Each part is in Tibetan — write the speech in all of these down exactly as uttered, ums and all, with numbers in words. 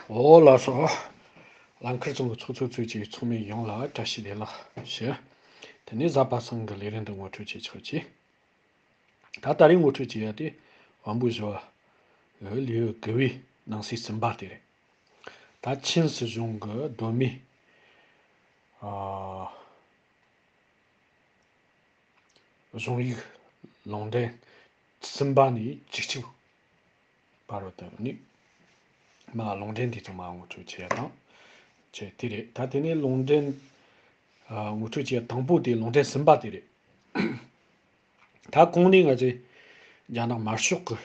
འོ་ལགས་སོ། ལམ་ཁར་བྱུང་གི་ཚོགས་གཙོ་གཙོས་ཀྱི་ཚོགས་མི་ཡོངས་ལ་བཀྲ་ཤིས་བདེ་ལེགས་ཞུ། དེ་ནས་གཟའ་པ་སངས་ཀྱི་ལས་རིམ་དུ་ངོ་སྤྲོད་བྱེད་ཆོག་གི། ད་ད་རེས་ངོ་སྤྲོད་བྱེད་ཡ་དེ་དབང་པོ་བཞི་བ་ལེའུ་དགུ་བའི་ནང་གསེས་གསུམ་པ་དེ་རེད། ད་ཆིན་སྲིད་གཞུང་གི་གདོད་མའི་ཨ། གཞུང་ཡིག་ལུང་འདྲེན་གསུམ་པ་ནས་བཅུ་གཅིག་བར་དུ་ནི་མ་ལུང་འདྲེན་དེ་ཚང་མ་ངོ་སྤྲོད་བྱེད་ཡ་དང་བྱས་དེ་རེད། ད་དེ་ནས་ལུང་འདྲེན་ཨ། ངོ་སྤྲོད་བྱེད་ཡ་དང་པོ་དེ་ལུང་འདྲེན་གསུམ་པ་དེ་རེད། ད་གོང་ནས་ང་ཚོས་རྒྱ་ནག་དམར་ཤོག་གི་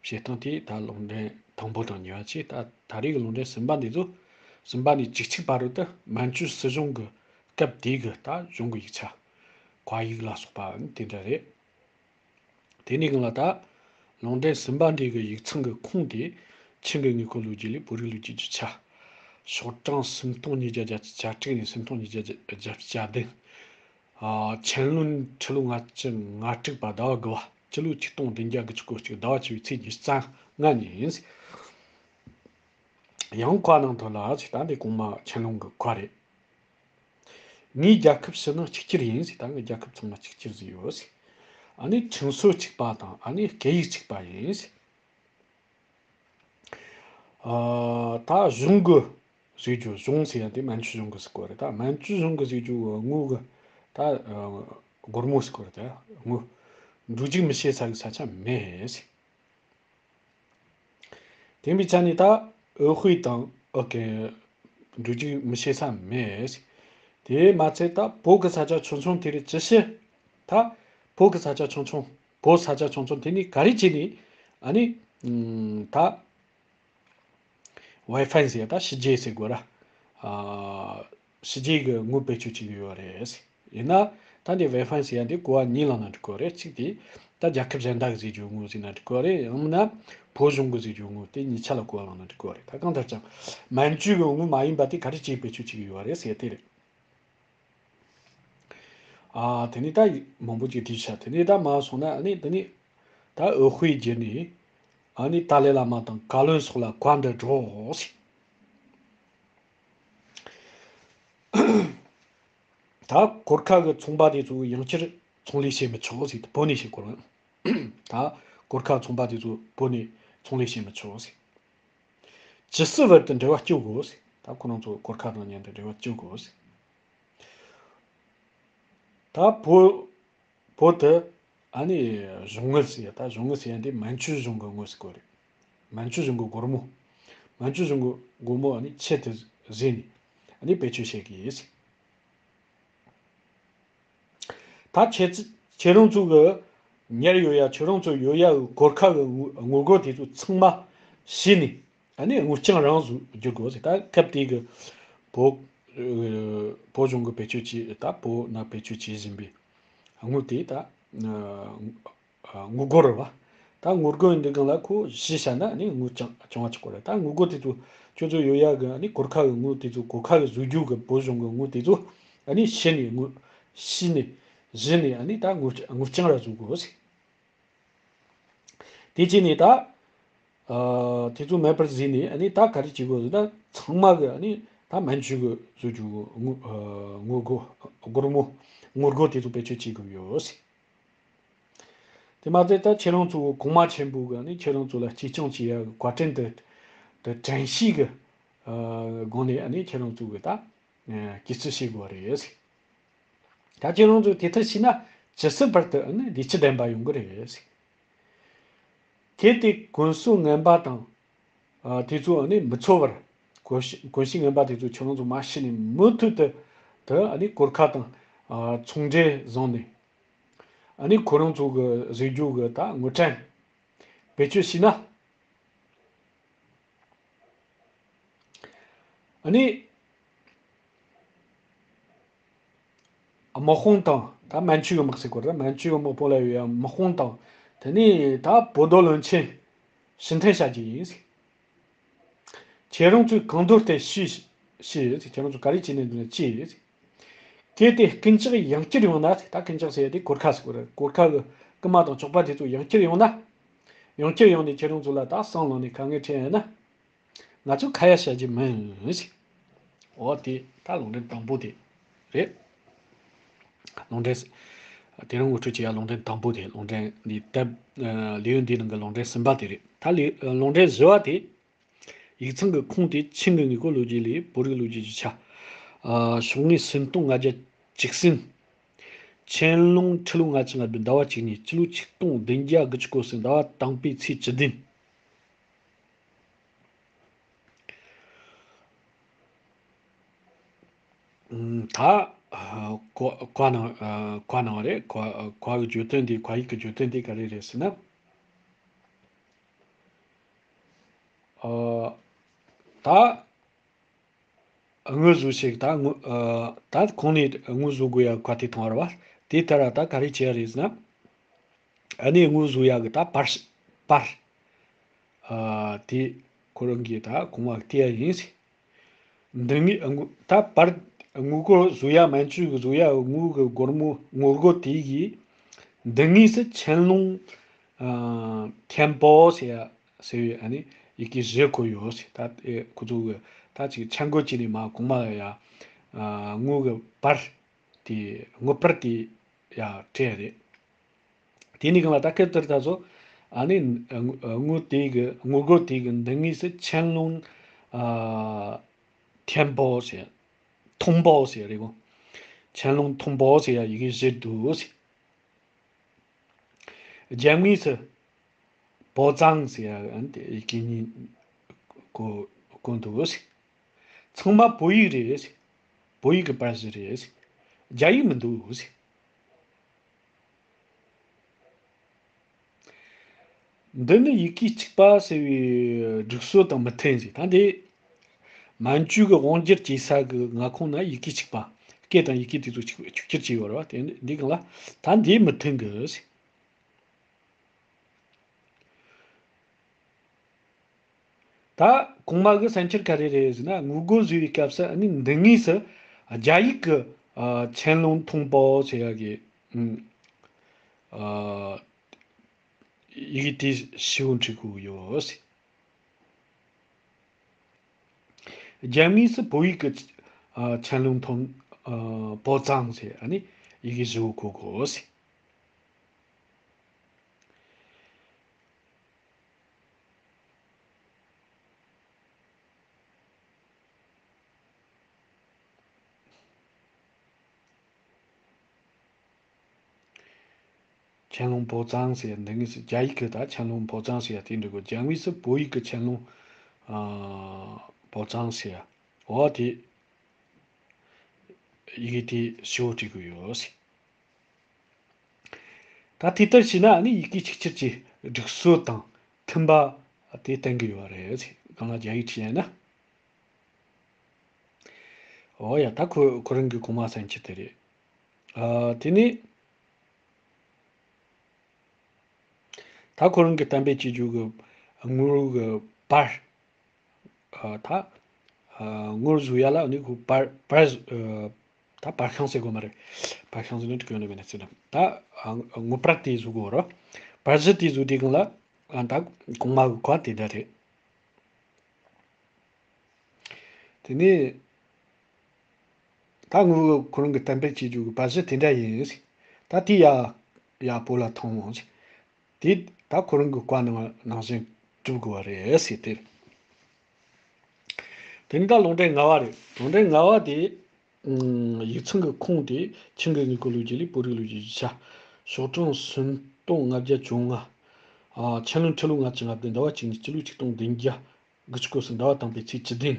བྱེད་སྟངས་དེ་ད་ལུང་འདྲེན་དང་པོ་དང་གཉིས་པ་བྱས། ད་ད་རེས་ཀྱི་ལུང་འདྲེན་གསུམ་པ་འདི་ཚོ་གསུམ་པ་ནས་བཅུ་གཅིག་བར་དུ་ད་མན་ཇུ་སྲིད་གཞུང་གི་སྐབས་དེའི་གི་ད་གཞུང་གི་ཡིག་ཆ། བཀའ་ཡིག་ལ་སོགས་པ་དེ་འདྲ་རེད། དེ་ནས་གང་ལ་ད་ལུང་འདྲེན་གསུམ་པ་འདི་གི་ཡིག་ཚང་གི་ཁུངས་དེ་ཆིན་གྱི་དངོས་པོའི་ལོ་རྒྱུས་ལས་བོད་རིགས་ལོ་རྒྱུས་ཀྱི་ཆ། ཤོག་གྲངས་སུམ་སྟོང་ཉིས་བརྒྱ་བརྒྱད་ཅུ་གྱ་དྲུག་ནས་སུམ་སྟོང་ཉིས་བརྒྱ་བརྒྱད་ཅུ་གྱ་བདུན། ཨ། ཆན་ལུན་ཁྲི་ལོ་ལྔ་བཅུ་ང་དྲུག་པ་ཟླ་བ་དགུ་བ་སྤྱི་ལོ་ཆིག་སྟོང་བདུན་བརྒྱ་དགུ་བཅུ་གོ་གཅིག་ཟླ་བ་བཅུ་པའི་ཚེས་ཉི་ཤུ་རྩ་ལྔ་ཉིན། ཡང་བཀའ་གནང་དོན་ལ་ཅིག་ད་འདི་གོང་མ་ཆན་ལུན་གྱི་བཀའ་རེད། ངའི་རྒྱལ་ཁབ་ཕྱི་ནང་གཅིག་གྱུར་ཡིན་ཟེར། ད་ངའི་རྒྱལ་ཁབ་ཚང་མ་གཅིག་གྱུར་ཟིག་ཡོད་ཟེར། ཨ་ནི་ཁྲིམས་སྲོལ་གཅིག་པ་དང་ཨ་ནི་སྐད་ཡིག་གཅིག་པ་ཡིན་ཟེར། ཨ། ད་གཞུང་གི་བཟོས་རྒྱུ། གཞུང་ཟེར་ཡ་དེ་མན་ཇུ་གཞུང་གི་ཟེར་གོ་རེད། ད་མན་ཇུ་གཞུང་གི་བཟོས་རྒྱུ་དངུལ་གི་ད་སྒོར་མོ་ཟེར་གོ་རེད། ད་དངུལ་འགྲོ་རྒྱུག་མི་བྱེད་ས་གི་ས་ཆ་མེད་ཟེར། དེ་འདྲའི་ཆ་ནས་ད་འོས་དཔོན་དང་འོས་ཀྱི་འགྲོ་རྒྱུག་མི་བྱེད་ས་མེད། དེ་མ་ཚད་ད་བོད་ཀྱི་ས་ཆ་ཆུང་ཆུང་དེ་རེད། ཅི་ཕྱིར་ད་བོད་ཀྱི་ས་ཆ་ཆུང་ཆུང་བོད་ས་ཆ་ཆུང་ཆུང་དེ་ནས་ག་རེ་བྱས་ནས་ཨ་ནི་ད་ཝའེ་ཧྥན་ཟེར་ད་ཕྱི་རྒྱལ་ཟེར་དགོས་ར། ཕྱི་རྒྱལ་གྱི་དངུལ་བེད་སྤྱོད་བྱེད་ཀྱི་ཡོད་རེད། ཡིན་ན་ད་འདི་ཝའེ་ཧྥན་ཟེར་ཡ་འདི་གོ་བ་གཉིས་བླངས་ན་འགྲིག་གི་རེད། གཅིག་དེ་ད་རྒྱལ་ཁབ་གཞན་དག་གི་བཟོས་རྒྱུ་དངུལ་ཟེར་ན་འགྲིག་གི་རེད། ཡང་མིན་ན་བོད་གཞུང་གི་བཟོས་རྒྱུ་དངུལ། དེ་གཉིས་ཆ་ལ་གོ་བ་བླངས་ན་འགྲིག་གི་རེད། ད་གང་ལྟར་ཀྱང་མན་ཇུ་གི་དངུལ་མ་ཡིན་པ་དེ་ག་རེ་བྱས་བེད་སྤྱོད་བྱེད་ཀྱི་ཡོད་རེད་ཟེར་དེ་རེད། ཨ། དེ་ནས་ད་མང་པོ་ཅིག་བྲིས་ཤག་དེ་ནས་ད་མར་སོང་ན་ཨ་ནི་དེ་ནས་ད་འོས་དཔོན་བརྒྱུད་ནས་ཨ་ནི་ཏཱ་ལའི་བླ་མ་དང་བཀའ་བློན་སོགས་ལ་བཀའ་འདྲི་སྒྲོགས། ད་གོར་ཁ་གི་ཚོང་པ་དེ་ཚོ་ཡང་བསྐྱར་ཚོང་ལས་བྱེད་མི་ཆོག་ཟེར། བོད་ནས་བྱེད་དགོས་རེད། ད་གོར་ཁ་ཚོང་པ་དེ་ཚོ་བོད་ནས་ཚོང་ལས་བྱེད་མི་ཆོག་ཟེར། ཇི་སྲིད་བར་དུ་འབྲེལ་བ་གཅོད་དགོས་ཟེར། ད་ཁོ་རང་ཚོ་གོར་ཁ་དང་མཉམ་དུ་འབྲེལ་བ་གཅོད་དགོས་ཟེར། ད་བོད་བོད་དུ་ཨ་ནི་གཞུང་དངུལ་ཟེར་ཡ། ད་གཞུང་དངུལ་ཟེར་ཡ་འདི་མན་ཇུ་གཞུང་གི་དངུལ་ཟེར་གོ་རེད། མན་ཇུ་གཞུང་གི་སྒོར་མོ། མན་ཇུ་གཞུང་གི་སྒོར་མོ་ཨ་ནི་ཆེད་དུ་བཟོས་ནས་ཨ་ནི་བེད་སྤྱོད་བྱེད་ཀྱི་ཡིན་ཟེར། ད་ཁྱེད་ཚོ་ཁྱེད་རང་ཚོ་གི་ཉར་ཡོད་ཡ། ཁྱེད་རང་ཚོ་ཡོད་ཡ་གི་གོར་ཁ་གི་དངུལ་དངུལ་སྒོར་དེ་ཚོ་ཚང་མ་བྱིན་ནས་ཨ་ནི་དངུལ་རྐྱང་རང་བཟོ་བསྒྱུར་དགོས་ཟེར། ད་སྐབས་དེ་གི་བོད་བོད་གཞུང་གི་བེད་སྤྱོད་བྱེད། ད་བོད་ནང་བེད་སྤྱོད་བྱེད་བཞིན་པའི་དངུལ་དེ་ད་དངུལ་སྒོར་རེད་བ། ད་དངུལ་སྒོར་འདི་གང་ལ་ཁོ་གཞི་བཞག་ན་ཨ་ནི་དངུལ་རྐྱང་རྐྱང་བ་ཆགས་གོ་རེད། ད་དངུལ་སྒོར་དེ་ཚོ་ཁྱོད་ཚོ་ཡོད་ཡ་གི་ཨ་ནི་གོར་ཁ་གི་དངུལ་དེ་ཚོ་གོར་ཁ་གི་བཟོ་རྒྱུ་གི་བོད་གཞུང་གི་དངུལ་དེ་ཚོ་ཨ་ནི་བྱིན་ནས་དངུལ་བྱིན་ནས་བཞི་ནས་ཨ་ནི་ད་དངུལ་དངུལ་རྐྱང་ར་བཟོ་དགོས་ཟེར། དེ་བྱས་ནས་ད་ཨ་དེ་ཚོ་མེད་པར་བཟོས་ནས་ཨ་ནི་ད་ག་རེ་བྱེད་དགོས་ཟེར་ན་ཚང་མ་གི་ཨ་ནི་ད་མན་ཇུ་གི་བཟོ་རྒྱུ་དངུལ་ཨ་དངུལ་སྒོར་སྒོར་མོ་དངུལ་སྒོར་དེ་ཚོ་བེད་སྤྱོད་བྱེད་དགོས་ཡོད་ཟེར། དེ་མ་ཚད་ད་ཁྱེད་རང་ཚོ་གོང་མ་ཆེན་པོ་གི་ཨ་ནི་ཁྱེད་རང་ཚོ་ལ་གཅེས་སྐྱོང་བྱེད་ཡ་གི་བཀའ་དྲིན་དེ་དེ་དྲན་ཤེས་གི་ཨ་སྒོ་ནས་ཨ་ནི་ཁྱེད་རང་ཚོ་གི་ད་ཨ་གུས་བརྩི་བྱེད་དགོས་རེད་ཟེར། ད་ཁྱེད་རང་ཚོས་དེ་ལྟར་བྱས་ན་ཇི་སྲིད་བར་དུ་ཨ་ནི་བདེ་སྐྱིད་ལྡན་པ་ཡོང་གི་རེད་ཟེར། གལ་ཏེ་གོན་ཟས་ངན་པ་དང་ཨ་དེ་ཚོ་ཨ་ནི་མི་འཚོ་བར་གོན་གོན་ཤིང་ངན་པ་དེ་ཚོ་ཁྱེད་རང་ཚོ་མ་བྱིན་ནས་མུ་མཐུད་དུ་དུ་ཨ་ནི་གོར་ཁ་དང་ཨ་ཚོང་འབྲེལ་བཟུང་ནས་ཨ་ནི་ཁོ་རང་ཚོ་གི་བཟོ་རྒྱུ་གི་ད་དངུལ་ཕྲན་བེད་སྤྱོད་བྱས་ན། ཨ་ནི། དམག་དཔུང་དང་ད་མན་ཇུ་གི་དམག་ཟེར་གོ་ར། མན་ཇུ་གི་དམག་དཔུང་ལ་ཡོད་ཡ་དམག་དཔུང་དང་དེ་ནས་ད་བོད་རྡོ་བློན་ཆེན་ཕྱིར་འཐེན་བྱ་རྒྱུ་ཡིན། ཁྱེད་རང་ཚོས་གང་འདོད་དེ་ཤེས་ཤེས། ཁྱེད་རང་ཚོ་ག་རེ་བྱས་ནས་འདི་ན་ཅི་ཡིན། གལ་ཏེ་རྐུན་ཇག་ཡང་བསྐྱར་ཡོང་ན། ད་རྐུན་ཇག་ཟེར་ཡ་དེ་གོར་ཁ་ཟེར་གོ་ར། གོར་ཁ་གི་རྐུན་མ་དང་ཆོག་པ་དེ་ཚོ་ཡང་བསྐྱར་ཡོང་ན། ཡང་བསྐྱར་ཡོང་ནས་ཁྱེད་རང་ཚོ་ལ་ད་སྲང་ལངས་ནས་དཀའ་ངལ་འཕྲད་ཡ་ན། ང་ཚོས་ཁ་ཡ་བྱ་རྒྱུ་མིན་ཟེར། འོ་དེ་ད་ལུང་འདྲེན་དང་པོ་དེ་རེད། ལུང་འདྲེན་ཟེར། དེ་རིང་ངོ་སྤྲོད་བྱེད་ཡ་ལུང་འདྲེན་དང་པོ་དེ། ལུང་འདྲེན་འདི་དེབ་ཨ་ལེའུ་འདིའི་ནང་གི་ལུང་འདྲེན་གསུམ་པ་དེ་རེད། ད་ལེའུ་ཨ་ལུང་འདྲེན་བཞི་བ་དེ། ཡིག་ཚང་གི་ཁུངས་དེ་ཆིང་གི་དངོས་པོ་ལོ་རྒྱུས་ལས་བོད་རིགས་ལོ་རྒྱུས་ཀྱི་ཆ། ཨ་ཤོག་ངོས་སུམ་སྟོང་ལྔ་བརྒྱ་བཅུ་གསུམ། ཆན་ལུང་ཁྲི་ལོ་ལྔ་བཅུ་ང་བདུན་ཟླ་བ་བཅུ་གཉིས། སྤྱི་ལོ་ཆིག་སྟོང་བདུན་བརྒྱ་དགུ་བཅུ་གོ་གསུམ་ཟླ་བ་དང་པོའི་ཚེས་བཅུ་བདུན། ཨུམ། ད་ཨ་གོ་གོ་གནང་ཨ་གོ་གནང་བ་རེད། གོ་གོ་གི་བརྗོད་དོན་དེ། གོ་ཡིག་གི་བརྗོད་དོན་དེ་ག་རེ་རེད་ཟེར་ན། ཨ་ད་དངོས་བཟོ་ཞིག་ད་དངོས་ཨ་ད་གོང་ནས་དངོས་བཟོ་དགོས་ཡ་ག་དེ་མཐོང་བ་རེད་བ། དེ་ལྟར་ད་ག་རེ་བྱེད་ཡ་རེད་ཟེར་ན། ཨ་ནི་དངོས་བཟོ་ཡག་གི་ད་པར་པར་ཨ་དེ་ཁོ་རང་གིས་ད་གོང་མ་བལྟས་ཡ་ཡིན་ཟེར། འདི་ངས་དངོས་ད་པར་དངོས་པོ་བཟོ་ཡ། མན་ཇུ་གི་བཟོ་ཡ་དངུལ་གི་སྒོར་མོ་དངུལ་སྒོར་དེ་གིས་འདི་ངོས་སུ་ཆན་ལུང་ཨ་ཐེན་པོ་ཟེར་ཡ་ཟེར་བའི་ཨ་ནི་ཡི་གེ་བཞི་བཀོད་ཡོད་ཟེར། ད་ཨེ་ཁོ་ཚོ་གི་ད་ཅིག་ཆན་གོ་ཅི་ནས་མ་གོང་མ་ལ་ཡ་ཨ་དངུལ་གི་པར་དེ་དངུལ་པར་དེ་ཡ་སྤྲད་རེད། དེ་ནས་གང་ལ་ད་སྐབས་དེར་ད་ཚོ་ཨ་ནི་དངུལ་དེ་གི་དངུལ་སྒོར་དེ་གི་འདི་ངོས་སུ་ཆན་ལུང་ཨ་ཐེན་པོ་ཟེར། ཐུང་པོ་ཟེར་རེད་གོ། ཆན་ལུང་ཐུང་པོ་ཟེར་ཡ་ཡི་གེ་བཞི་འདུག་ཟེར། རྒྱབ་ངོས་སུ་པོ་ཙང་ཟེར་ཡ་ཨ་ནི་དེ་ཡི་གེ་གཉིས་བཀོད་བཀོད་འདུག་ཟེར། ཚང་མ་བོད་ཡིག་རེད་ཟེར། བོད་ཡིག་གི་པར་གཞི་རེད་ཟེར། རྒྱ་ཡིག་མི་འདུག་ཟེར། འདི་ནི་ཡི་གེ་གཅིག་པ་ཟེར་བའི་སྒྲིག་སྲོལ་དང་མི་མཐུན་ཟེར། ད་འདི་མན་ཇུ་གི་དབང་སྒྱུར་བྱེད་ས་གི་མངའ་ཁོངས་ན་ཡི་གེ་གཅིག་པ། སྐད་དང་ཡི་གེ་དེ་ཚོ་གཅིག་གཅིག་གྱུར་བྱས་ཡོད་རེད་བ། དེ་འདི་གང་ལ་ད་འདི་མི་མཐུན་གི་ཟེར། ད་གོང་མ་གི་བསམ་འཆར་ག་རེ་རེད་ཟེར་ན། དངུལ་སྒོར་བཟོ་བའི་སྐབས་སུ་ཨ་ནི་འདི་ངོས་སུ་རྒྱ་ཡིག་གི་ཨ་ཆན་ལུང་ཐུང་པོ་ཟེར་ཡ་གི་ཨ་ཡི་གེ་དེ་ཞེ་པོ་འབྲི་དགོས་ཡོད་ཟེར། རྒྱབ་ངོས་སུ་བོད་ཡིག་གི་ཨ་ཆན་ལུང་ཐུང་ཨ་པོ་ཙང་ཟེར་ཨ་ནི་ཡི་གེ་བཞི་བོ་བཀོད་དགོས་ཟེར། ཆན་ལུང་པོ་ཙང་ཟེར་ཡ་འདི་ངོས་སུ་རྒྱ་ཡིག་གི་ད་ཆན་ལུང་པོ་ཙང་ཟེར་ཡ་དེ་འབྲི་དགོས། རྒྱབ་ངོས་སུ་བོད་ཡིག་གི་ཆན་ལུང་ཨ་པོ་ཙང་ཟེར་ཡ། འོ་དེ་ཡི་གེ་དེ་ཞེ་པོ་འབྲི་དགོས་ཡོད་ཟེར། ད་དེ་ལྟར་བྱས་ན་ཨ་ནི་ཡི་གེ་གཅིག་གྱུར་གྱི་སྒྲིག་སྲོལ་དང་མཐུན་པ་དེ་བསྟན་གྱི་ཡོད་རེད། གང་ལ་རྒྱ་ཡིག་བྲིས་ཡིན་ན། འོ་ཡ། ད་ཁོ་ཁོ་རང་གི་གོང་མ་བསམ་འཆར་དེ་རེད། ཨ་དེ་ནས་ད་ཁོ་རང་གི་གཏན་འབེབས་བྱེད་རྒྱུ་གི་དངུལ་གི་པར། ཨ་ད་ཨ་དངུལ་བཟོ་ཡ་ལ་ནི་ཁོ་པར་པར་ཨ་ད་པར་ཤིང་ཟེར་དགོས་མ་རེད། པར་ཤིང་ཟེར་ན་འགྲིག་གི་ཡོད་ན་མེད་ན་ཟེར་ན། ད་ཨ་དངུལ་པར་དེ་བཟོ་དགོས་རོ། པར་གཞི་དེ་བཟོ་དུས་སྒང་ལ་ཨ་ད་གོང་མ་གི་གོ་བ་དེ་འདྲ་རེད། དེ་ནས་ད་དངུལ་ཁོ་རང་གི་གཏན་འབེབས་བྱེད་རྒྱུ་གི་པར་གཞི་དེ་འདྲ་ཡིན། ད་དེ་ཡ་ཡག་པོ་ལ་མཐོང་འོང་། དེ་ད་ཁོ་རང་གི་བཀའ་གནང་ནང་བཞིན་སྒྲུབ་དགོས་པ་རེད་ཟེར་ཏེ། དེ་ནི་ད་ལུང་འདྲེན་ལྔ་བ་རེད། ལུང་འདྲེན་ལྔ་བ་དེ། ཨུམ། ཡིག་ཚང་གི་ཁུངས་དེ་ཆིང་གི་དངོས་པོ་ལོ་རྒྱུས་ལས་བོད་རིགས་ལོ་རྒྱུས་ཀྱི་ཆ། ཤོག་གྲངས་སུམ་སྟོང་ལྔ་བརྒྱ་བཅོ་ལྔ། ཨ་ཆན་ལུང་ཁྲི་ལོ་ལྔ་བཅུ་ང་བདུན་ཟླ་བ་གཅིག་ནས་སྤྱི་ལོ་ཆིག་སྟོང་བདུན་བརྒྱ་དགུ་བཅུ་གོ་གསུམ་ཟླ་བ་དང་པོའི་ཚེས་བཅུ་བདུན།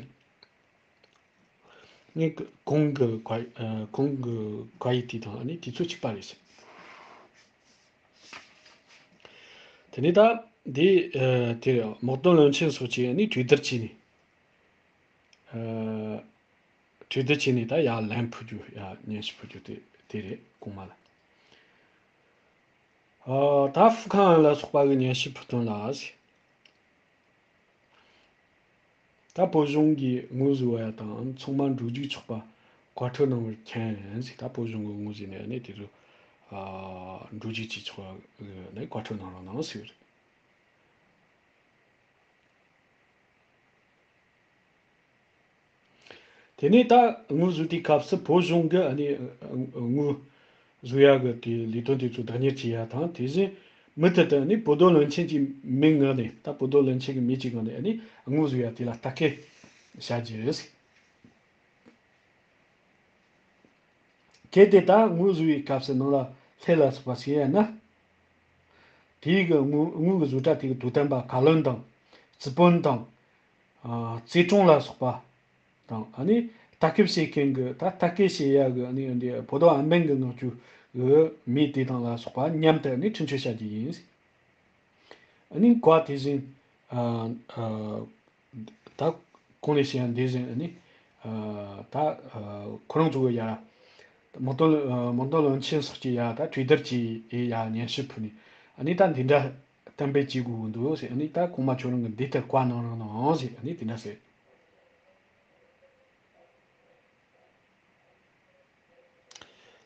ངས་གོང་གི་གོ་ཨ་གོང་གི་གོ་ཡིག་དེ་དང་ཨ་ནི་དུས་ཚོད་གཅིག་པ་རེད་ཟེར། དེ་ནས་ད་འདི་ཨ་དེ་རེད། དམག་དོན་བློན་ཆེན་སོགས་ཀྱིས་ཨ་ནི་གྲོས་བསྡུར་བྱས་ནས་ཨ་གྲོས་བསྡུར་བྱས་ནས་ད་ཡར་ལན་ཕུལ་རྒྱུ། ཡར་སྙན་ཞུ་ཕུལ་རྒྱུ་དེ་དེ་རེད། གོང་མ་ལ། ཨ་ད་ཧྥུ་ཁང་ལ་སོགས་པ་གི་སྙན་ཞུ་ཕུལ་དོན་ལ་ཟེར། ད་བོད་གཞུང་གིས་དངོས་བཟོ་བ་ཡ་དང་ཚང་མ་འགྲོ་རྒྱུག་ཆོག་པ་བཀའ་འཁྲོལ་གནང་བར་མཁྱེན་ཟེར། ད་བོད་གཞུང་གི་དངོས་བཟོ་ནས་ནས་དེ་ཚོ་ཨ་འགྲོ་རྒྱུག་བྱེད་ཆོག་པ་ནས་བཀའ་འཁྲོལ་གནང་རོགས་གནང་ཟེར། དེ་ནས་ད་དངུལ་བཟོ་དུས་སྐབས་སུ་བོད་གཞུང་གི་ཨ་ནི་དངུལ་བཟོ་ཡ་གི་དེ་ལས་དོན་དེ་ཚོ་བདག་གཉེར་བྱེད་ཡ་དང་། དེ་བཞིན་མུ་མཐུད་དུ་ཨ་ནི་བོད་རྡོ་བློན་ཆེན་གྱི་མིང་ངོས་ནས། ད་བོད་རྡོ་བློན་ཆེན་གྱི་མིང་གི་ངོས་ནས་ཨ་ནི་དངུལ་བཟོ་ཡ་དེ་ལ་ལྟ་སྐུལ་བྱ་རྒྱུ། གལ་ཏེ་ད་དངུལ་བཟོ་བའི་སྐབས་སུ་ནང་ལ་ལྷད་ལ་སོགས་པ་ཞིག་ཡོད་ན། དེའི་གི་དངུལ་དངུལ་གྱི་བཟོ་གྲྭ་དེ་གི་དོ་དམ་པ། བཀའ་བློན་དང་། རྩིས་དཔོན་དང་། ཨ། རྩིས་དྲུང་ལ་སོགས་པ་དང་། ཨ་ནི་ལྟ་སྐུལ་བྱེད་མཁན་གྱི། ད་ལྟ་སྐུལ་བྱེད་ཡ་གི་ཨ་ནི་འདི་བོད་དོན་ཨན་བན་གྱི་མངགས་བཅོལ་གྱི་མི་དེ་དང་ལ་སོགས་པ་མཉམ་དུ་ཨ་ནི་འཕྲིན་བཅོལ་བྱ་རྒྱུ་ཡིན། ཨ་ནི་བཀའ་དེ་བཞིན། ཨ། ཨ། ད་གོང་ནས་བཤད་ཡ་འདི་བཞིན་ཨ་ནི། ཨ། ད། ཨ། ཁོ་རང་ཚོ་གི་ཡ། དམག་དོན། ཨ། དམག་དོན་བློན་ཆེན་སོགས་ཀྱིས་ཡ་ད་གྲོས་བསྡུར་གྱིས་ཡ་སྙན་ཞུ་ཕུལ་ནས། ཨ་ནི་ད་འདི་འདྲ་གཏན་འབེབས་བྱེད་དགོས་འདུག་ཟེར། ཨ་ནི་ད་གོང་མ་ཁྱོད་རང་གིས་འདི་ལྟར་བཀའ་གནང་རོགས་གནང་ཟེར། ཨ་ནི་དེ་འདྲ་ཟེར།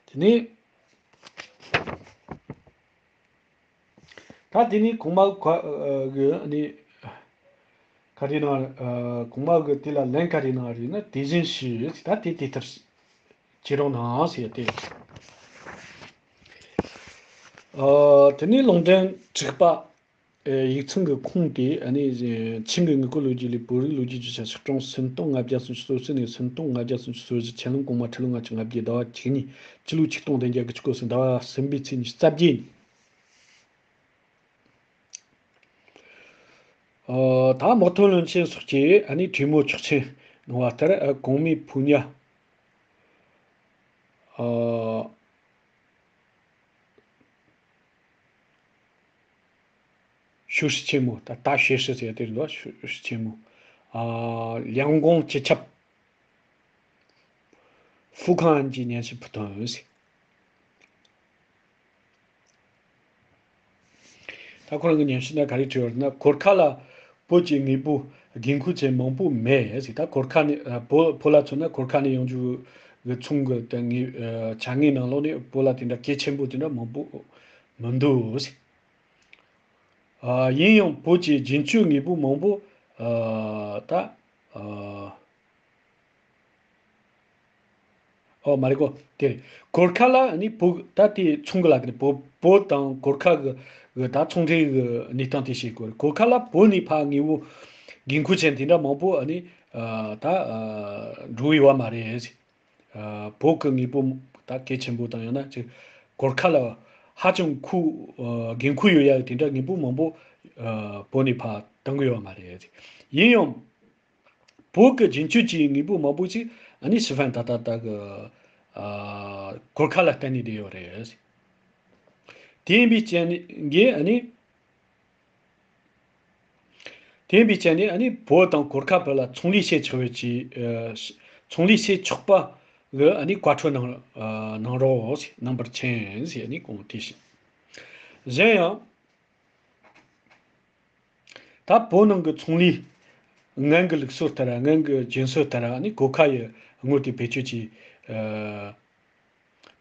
དེ་ནས། ད་དེ་ནས་གོང་མ་ཁ། ཨ། གི་ནི་ག་རེ་གནང་། ཨ། གོང་མ་གི་དེ་ལ་ལན་ག་རེ་གནང་རེད་ན། དེ་བཞིན་ཞུས། ད་དེ་དེ་ལྟར་བྱེད་རོགས་གནང་ཟེར་ཏེ། ཨ། དེ་ནས་ལུང་འདྲེན་དྲུག་པ། ཨ། ཡིག་ཚང་གི་ཁུངས་དེ་ཨ་ནི་ཆིང་གི་དངུལ་རྐུ་ལོ་རྒྱུས་ལས་བོད་རིགས་ལོ་རྒྱུས་ཀྱི་ཆ། ཆིག་སྟོང་སུམ་སྟོང་ལྔ་བརྒྱ་སུམ་ཅུ་སོ་གཅིག་ནས་སུམ་སྟོང་ལྔ་བརྒྱ་སུམ་ཅུ་སོ་བཞི། ཆན་ལུང་གོང་མ་ཁྲི་ལོ་ལྔ་བཅུ་ང་བརྒྱད། ཟླ་བ་བཅུ་གཉིས། སྤྱི་ལོ་ཆིག་སྟོང་བདུན་བརྒྱ་དགུ་བཅུ་གོ་གསུམ། ཟླ་བ་གསུམ་པའི་ཚེས་ཉི་ཤུ་རྩ་བརྒྱད་ཉིན། ཨ། ད་དམག་དོན་བློན་ཆེན་སོགས་ཀྱིས་ཨ་ནི་གྲོས་མོལ་ཆོག་མཆན་གནང་བ་ལྟར། ཨ། གོང་མའི་ཕོ་ཉ། ཨ། ཞུ་ཧྲི་ཆེན་མོ། ད་ད་ཞེ་ཧྲི་ཟེར་དེ་རེད་འདུག་ཞུ་ཧྲི་ཆེན་མོ། ཨ། ལིའང་གོང་སྤྱི་ཁྱབ་ཧྥུ་ཁང་ཨན་གྱིས་སྙན་ཞུ་ཕུལ་དོན་ཟེར། ད་ཁོ་རང་གི་སྙན་ཞུ་ན་ག་རེ་བྲིས་ཡོད་ན། གོར་ཁ་ལ་བོད་ཀྱི་དངོས་པོ་འགན་ཁུར་ཅན་མང་པོ་མེད་ཟེར། ད་གོར་ཁ་ནས། ཨ། བོད། བོད་ལ་མཚོན་ན་གོར་ཁ་ནས་ཡོང་རྒྱུ་གི་ཚོང་གི་དེ་དངོས། ཨ། ཆ་དངོས་ནང་ལོགས་ནས་བོད་ལ་དེ་འདྲ་གལ་ཆེན་པོ་དེ་འདྲ་མང་པོ་མི་འདུག་ཟེར། ཨ། ཡིན་ཡང་བོད་ཀྱི་རྒྱུན་སྤྱོད་དངོས་པོ་མང་པོ། ཨ། ད། ཨ། ཨོ་མ་རེད་གོ། དེ་རེད། གོར་ཁ་ལ་ནི་བོད། ད་དེ་ཚོང་གི་ལ་དེ་རེད། བོད། བོད་དང་གོར་ཁ་གི་གི་ད་ཚོང་འབྲེལ་གི་གནས་སྟངས་དེ་བཤད་དགོས་རེད། གོར་ཁ་ལ་བོད་ནས་ཕར་དངོས་པོ་འགན་ཁུར་ཅན་དེ་འདྲ་མང་པོ་ཨ་ནི། ཨ། ད། ཨ། འགྲོ་ཡོད་པ་མ་རེད། ཨ། བོད་གི་དངོས་པོ་ད་གལ་ཆེན་པོ་དང་། ཡང་ན་ཅིག་གོར་ཁ་ལ་ཧ་ཅང་ཁུ། ཨ། འགན་ཁུར་ཡོད་ཡ་དེ་འདྲ་དངོས་པོ་མང་པོ། ཨ། བོད་ནས་ཕར་བཏང་གི་ཡོད་པ་མ་རེད། ཡིན་ཡང་། བོད་ཀྱི་རྒྱུན་སྤྱོད་ཀྱི་དངོས་པོ་མང་པོ་ཞིག་ཨ་ནི་ཕྱི་ཕན་ད་ད་ད་གི། ཨ། གོར་ཁ་ལ་བརྟེན་ནས་བསྡད་ཡོད་རེད། དེ་ཡིན་པའི་རྐྱེན་གྱིས་ཨ་ནི། དེ་ཡིན་པའི་རྐྱེན་གྱིས་ཨ་ནི་བོད་དང་གོར་ཁ་བར་ལ་ཚོང་ལས་བྱེད་ཆོག་པའི་ཆེད། ཨ། ཚོང་ལས་བྱེད་ཆོག་པ་གི་ཨ་ནི་བཀའ་འཁྲོལ་གནང་། ཨ། གནང་རོགས་གནང་བར་མཁྱེན་ཟེར་ཨ་ནི་གོང་དེ་བཞིན། གཞན་ཡང་། ད་བོད་ནང་གི་ཚོང་ལས་སྔོན་གྱི་ལུགས་སྲོལ་ལྟར། སྔོན་གྱི་རྒྱུན་སྲོལ་ལྟར་ཨ་ནི་གོར་ཁ་ཡི་དངུལ་དེ་བེད་སྤྱོད་བྱེད། ཨ།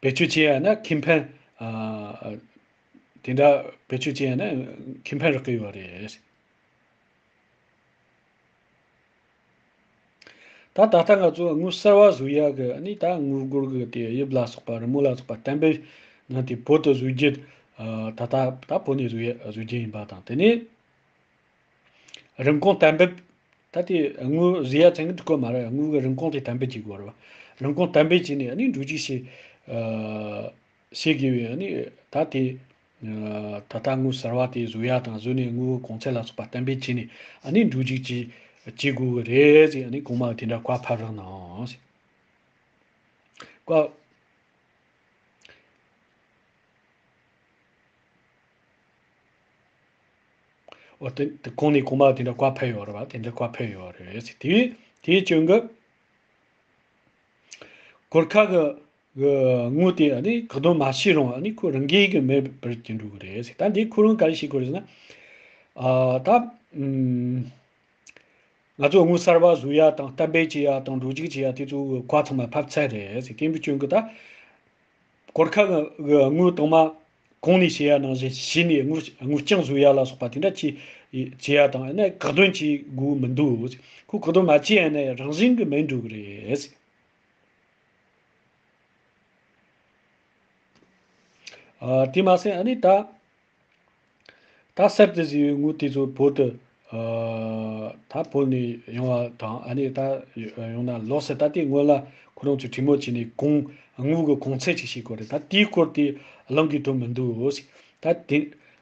བེད་སྤྱོད་བྱེད་ཡ་ན་ཁེ་ཕན། ཨ། དེ་འདྲ་བེད་སྤྱོད་བྱེད་ཡ་ན་ཁེ་ཕན་རག་གི་ཡོད་རེད། ད་ད་ལྟ་ང་ཚོ་དངུལ་གསར་པ་བཟོ་ཡ་གི་ཨ་ནི་ད་དངུལ་སྒོར་གི་དེ་དབྱིབས་ལ་སོགས་པ། རི་མོ་ལ་སོགས་པ་གཏན་འབེབས་གནང་སྟེ་བོད་དུ་བཟོ་རྒྱུ། ཨ། ད་ལྟ་ད་བོད་ནས་བཟོ་ཡ། བཟོ་རྒྱུ་ཡིན་པ་དང་། དེ་ནས་རིན་གོང་གཏན་འབེབས། ད་དེ་དངུལ་བཟོ་ཡ་ཚང་གི་འགྲིག་གི་མ་རེད། དངུལ་གི་རིན་གོང་དེ་གཏན་འབེབས་བྱེད་དགོས་རེད་པ། རིན་གོང་གཏན་འབེབས་བྱས་ནས་ཨ་ནི་འགྲོ་རྒྱུག་བྱེད། ཨ། བྱེད་དགོས་པས། ཨ་ནི་ད་དེ། ཨ། ད་ལྟ་དངུལ་གསར་པ་དེ་བཟོ་ཡ་དང་། བཟོས་ནས་དངུལ་གོང་ཚད་ལ་སོགས་པ་གཏན་འབེབས་བྱས་ནས་ཨ་ནི་འགྲོ་རྒྱུག་བྱེད། བྱེད་དགོས་ཀྱི་རེད་ཟེར་ཨ་ནི་གོང་མ་དེ་འདྲ་བཀའ་ཕབ་རོགས་གནང་ཟེར། བཀའ། འོ་དེ། དེ་གོང་ནས་གོང་མ་དེ་འདྲ་བཀའ་ཕེབས་ཡོད་རེད་པ། དེ་འདྲ་བཀའ་ཕེབས་ཡོད་རེད། དེ་དེའི་རྐྱེན་གྱིས་གོར་ཁ་གི་གི་དངུལ་དེ་ཨ་ནི་བཀག་སྡོམ་མ་བྱས་རུང་ཨ་ནི་ཁོ་རང་འགན་གྱིས་མེད་པར་གྱུར་འགྲོ་གི་རེད། ད་འདི་ཁོ་རང་ག་རེ་བྱེད་དགོས་རེད་ཟེར་ན། ཨ། ད། ཨུམ། ང་ཚོ་དངུལ་གསར་པ་བཟོ་ཡ་དང་གཏན་འབེབས་བྱེད་ཡ་དང་འགྲོ་རྒྱུག་བྱེད་ཡ་དེ་ཚོ་བཀའ་ཚང་མ་ཕབ་ཚར་རེད་ཟེར། དེ་འདྲ་བྱུང་གི། ད་གོར་ཁ་གི་དངུལ་དང་མ་གོང་ནས་བཤད་ཡ་ནང་བཞིན་བྱས་ནས་དངུལ། དངུལ་རྐྱང་བཟོ་ཡ་ལ་སོགས་པ་དེ་འདྲ་བྱེད། བྱེད་ཡ་དང་ཨ་ནི་བཀག་སྡོམ་བྱེད་དགོས་མི་འདུག། ཁོ་བཀག་སྡོམ་མ་བྱས་ཡ་ན་རང་བཞིན་གྱིས་མེད་འགྲོ་གི་རེད། ཨ་དེ་མ་ཟད་ཨ་ནི་ད། ད་གསར་དུ་བཟོས་པའི་དངུལ་དེ་ཚོ་བོད་དུ་ཨ་ད་བོད་ནས་ཡོང་བ་དང་ཨ་ནི་ད་ཡོང་ན་ལོགས་སུ་ད་དེ་སྔོན་ལ་ཁོ་རང་ཚོས་གྲོས་མོལ་བྱས་ནས་གོང་དངུལ་གྱི་གོང་ཚད་ཅིག་བྱེད་དགོས་རེད། ད་དེའི་སྐོར་དེ་གླེང་དགོས་དོན་མི་འདུག་ཟེར། ད་དེ་